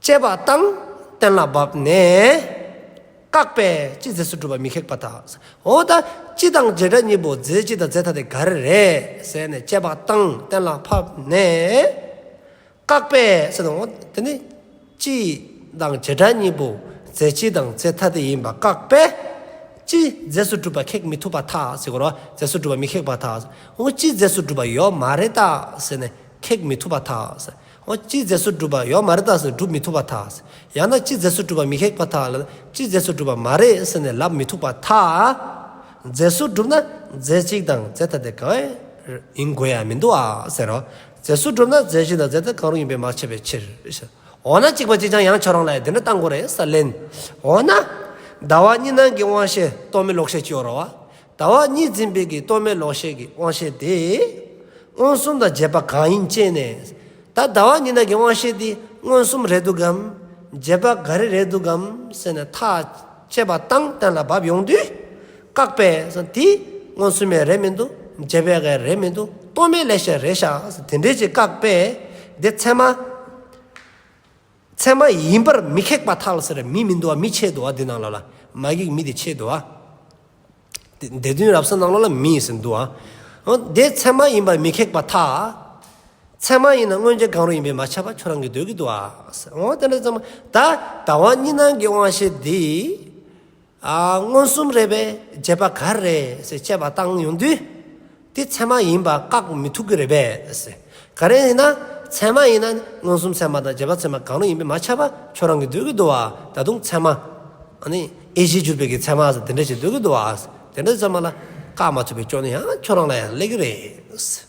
དཔྱད་པ་དང་གཏན་ལ་ཕབ་ནས། བཀག་པས་སྤྱི་རྫས་སུ་གྲུབ་པ་མི་ཁེགས་པར་ཐལ། འོ་ད་སྤྱི་དང་བྱེ་བྲག་གཉིས་པོ་རྫས་གཅིག་དང་རྫས་ཐ་དད་ག་རེ་རེད་ཟེར་ནས་དཔྱད་པ་དང་གཏན་ལ་ཕབ་ནས། བཀག་པས་ཟེར་ན་འོ་དེ་ནི་སྤྱི་དང་བྱེ་བྲག་གཉིས་པོ་རྫས་གཅིག་དང་རྫས་ཐ་དད་ཡིན་པ་བཀག་པས། སྤྱི་རྫས་སུ་གྲུབ་པ་ཁེགས་མི་ཐུབ་པར་ཐལ་ཟེར་གོ་ར། རྫས་སུ་གྲུབ་པ་མི་ཁེགས་པར་ཐལ། འོ་སྤྱི་རྫས་སུ་གྲུབ་པ་ཡོད་མ་རེད་ད་ཟེར་ནས་ཁེགས་མི་ཐུབ་པར་ཐལ། འོ་སྤྱིའི་རྫས་སུ་གྲུབ་པ་ཡོད་མ་རེད་ད་ཟེར་སྒྲུབ་མི་ཐུབ་པར་ཐལ། ཡང་ན་སྤྱིའི་རྫས་སུ་གྲུབ་པ་མི་ཁེགས་པར་ཐལ་ལ་སྤྱིའི་རྫས་སུ་གྲུབ་པ་མ་རེད་ཟེར་ནས་ལབ་མི་ཐུབ་པར་ཐལ། རྫས་སུ་གྲུབ་ན་རྫས་གཅིག་དང་རྫས་ཐ་དད་གང་ཡིན་དགོས་ཡ་མི་འདུག་ཨ་ཟེར་རོ། རྫས་སུ་གྲུབ་ན་རྫས་གཅིག་དང་རྫས་ཐ་དད་གང་རུང་ཡིན་པས་མ་ཁྱབ་པའི་ཕྱིར། འོ་ན་གཅིག་པ་གཅིག་རྐྱང་ཡང་ཁྱོད་རང་ལ་ཡ་དེ་འདྲ་བཏང་དགོས་རེད་ས་ལན། འོ་ན། ཟླ་བ་གཉིས་སྣང་གི་དབང་ཤེས་རྟོག་མེད་ལོག་ཤེས་ཅིག་ཡོད་རེད་བ། ཟླ་བ་གཉིས་འཛིན་པའི་གི་རྟོག་མེད་ལོག་ཤེས་ཀྱི་དབང་ཤེས་དེ། མངོན་སུམ་དང་རྗེས་དཔག་གང་ཡིན་དཔྱད་ནས། ད་ཟླ་བ་གཉིས་སྣང་གི་དབང་ཤེས་དེ་མངོན་སུམ་རེད་འདུག་གམ། རྗེས་དཔག་ག་རེ་རེད་འདུག་གམ་ཟེར་ནས་ཐག་བཅད་པ་བཏང་གཏན་ལ་བབས་ཡོང་དུས། བཀག་པས་ཟེར་དེ་མངོན་སུམ་ཡང་རེད་མི་འདུག་རྗེས་དཔག་ཡང་རེད་མི་འདུག་རྟོག་མེད་ལེ་ཤ་རེད་ཤག་ཟེར་དེ་འདྲས་ཅིག་བཀག་པས། དེ་ཚད་མ། ཚད་མ་ཡིན་པར་མི་ཁེགས་པར་ཐལ་ཟེར་རེད། མི་མི་འདུག་བ། མི་ཆད་འདུག་བ། འདི་ནང་ལོགས་ལ་མ་གི་མི་དེ་ཆད་འདུག་བ། དེ་སྡེ་བདུན་རབ་གསལ་ནང་ལོགས་ལ་མི་ཟེར་འདུག་བ། འོ་དེ་ཚད་མ་ཡིན་པར་མི་ཁེགས་པར་ཐལ། ཚད་མ་ཡིན་ན་མངོན་རྗེས་གང་རུང་ཡིན་པས་མ་ཁྱབ་པ་ཁྱོད་རང་གིས་འདོད་ཀྱི་འདུག་བ། འོ་དེ་འདྲ་ཙམ་ད་ཟླ་བ་གཉིས་སྣང་གི་དབང་ཤེས་འདི། ཨ་མངོན་སུམ་རེད་པས་རྗེས་དཔག་ག་རེ་རེད་ཟེར་དཔྱད་པ་བཏང་ཡོང་དུས། དེ་ཚད་མ་ཡིན་པ་བཀག་མི་ཐུབ་ཀྱི་རེད་པས་ཟེར། ག་རེ་ཡིན་ན། ཚད་མ་ཡིན་ན་མངོན་སུམ་ཚད་མ་དང་རྗེས་དཔག་ཚད་མ་གང་རུང་ཡིན་པས་མ་ཁྱབ་པ་ཁྱོད་རང་གིས་འདོད་ཀྱི་འདུག་བ། ད་དུང་ཚད་མ། ཨ་ནི་དབྱེ་གཞིར་གྱུར་པའི་གི་ཚད་མ་ཟེར་དེ་འདྲ་ཞིག་འདོད་ཀྱི་འདུག་བ། དེ་འདྲ་ཚད་མ་ལ་བཀག་མ་ཐུབ་པའི་སྐྱོན་ནི་ཡང་ཁྱོད་རང་ལ་ཡང་སླེབས་ཀྱི་རེད།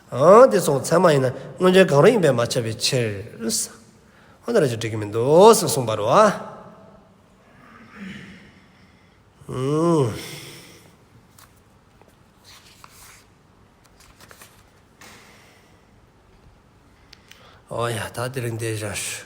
ཨ་དེ་སོང་ཚད་མ་ཡིན་ན་མངོན་རྗེས་གང་རུང་ཡིན་པས་མ་ཁྱབ་པའི་ཕྱིར། འོ་ན་ར་ཅིག་འགྲིག་གི་མི་འདུག་ཟེར་གསུངས་པ་རེད་བ། ཨུམ། ཨོ་ཡ། ད་དེ་རིང་འདིར་བཞག་ཞུ།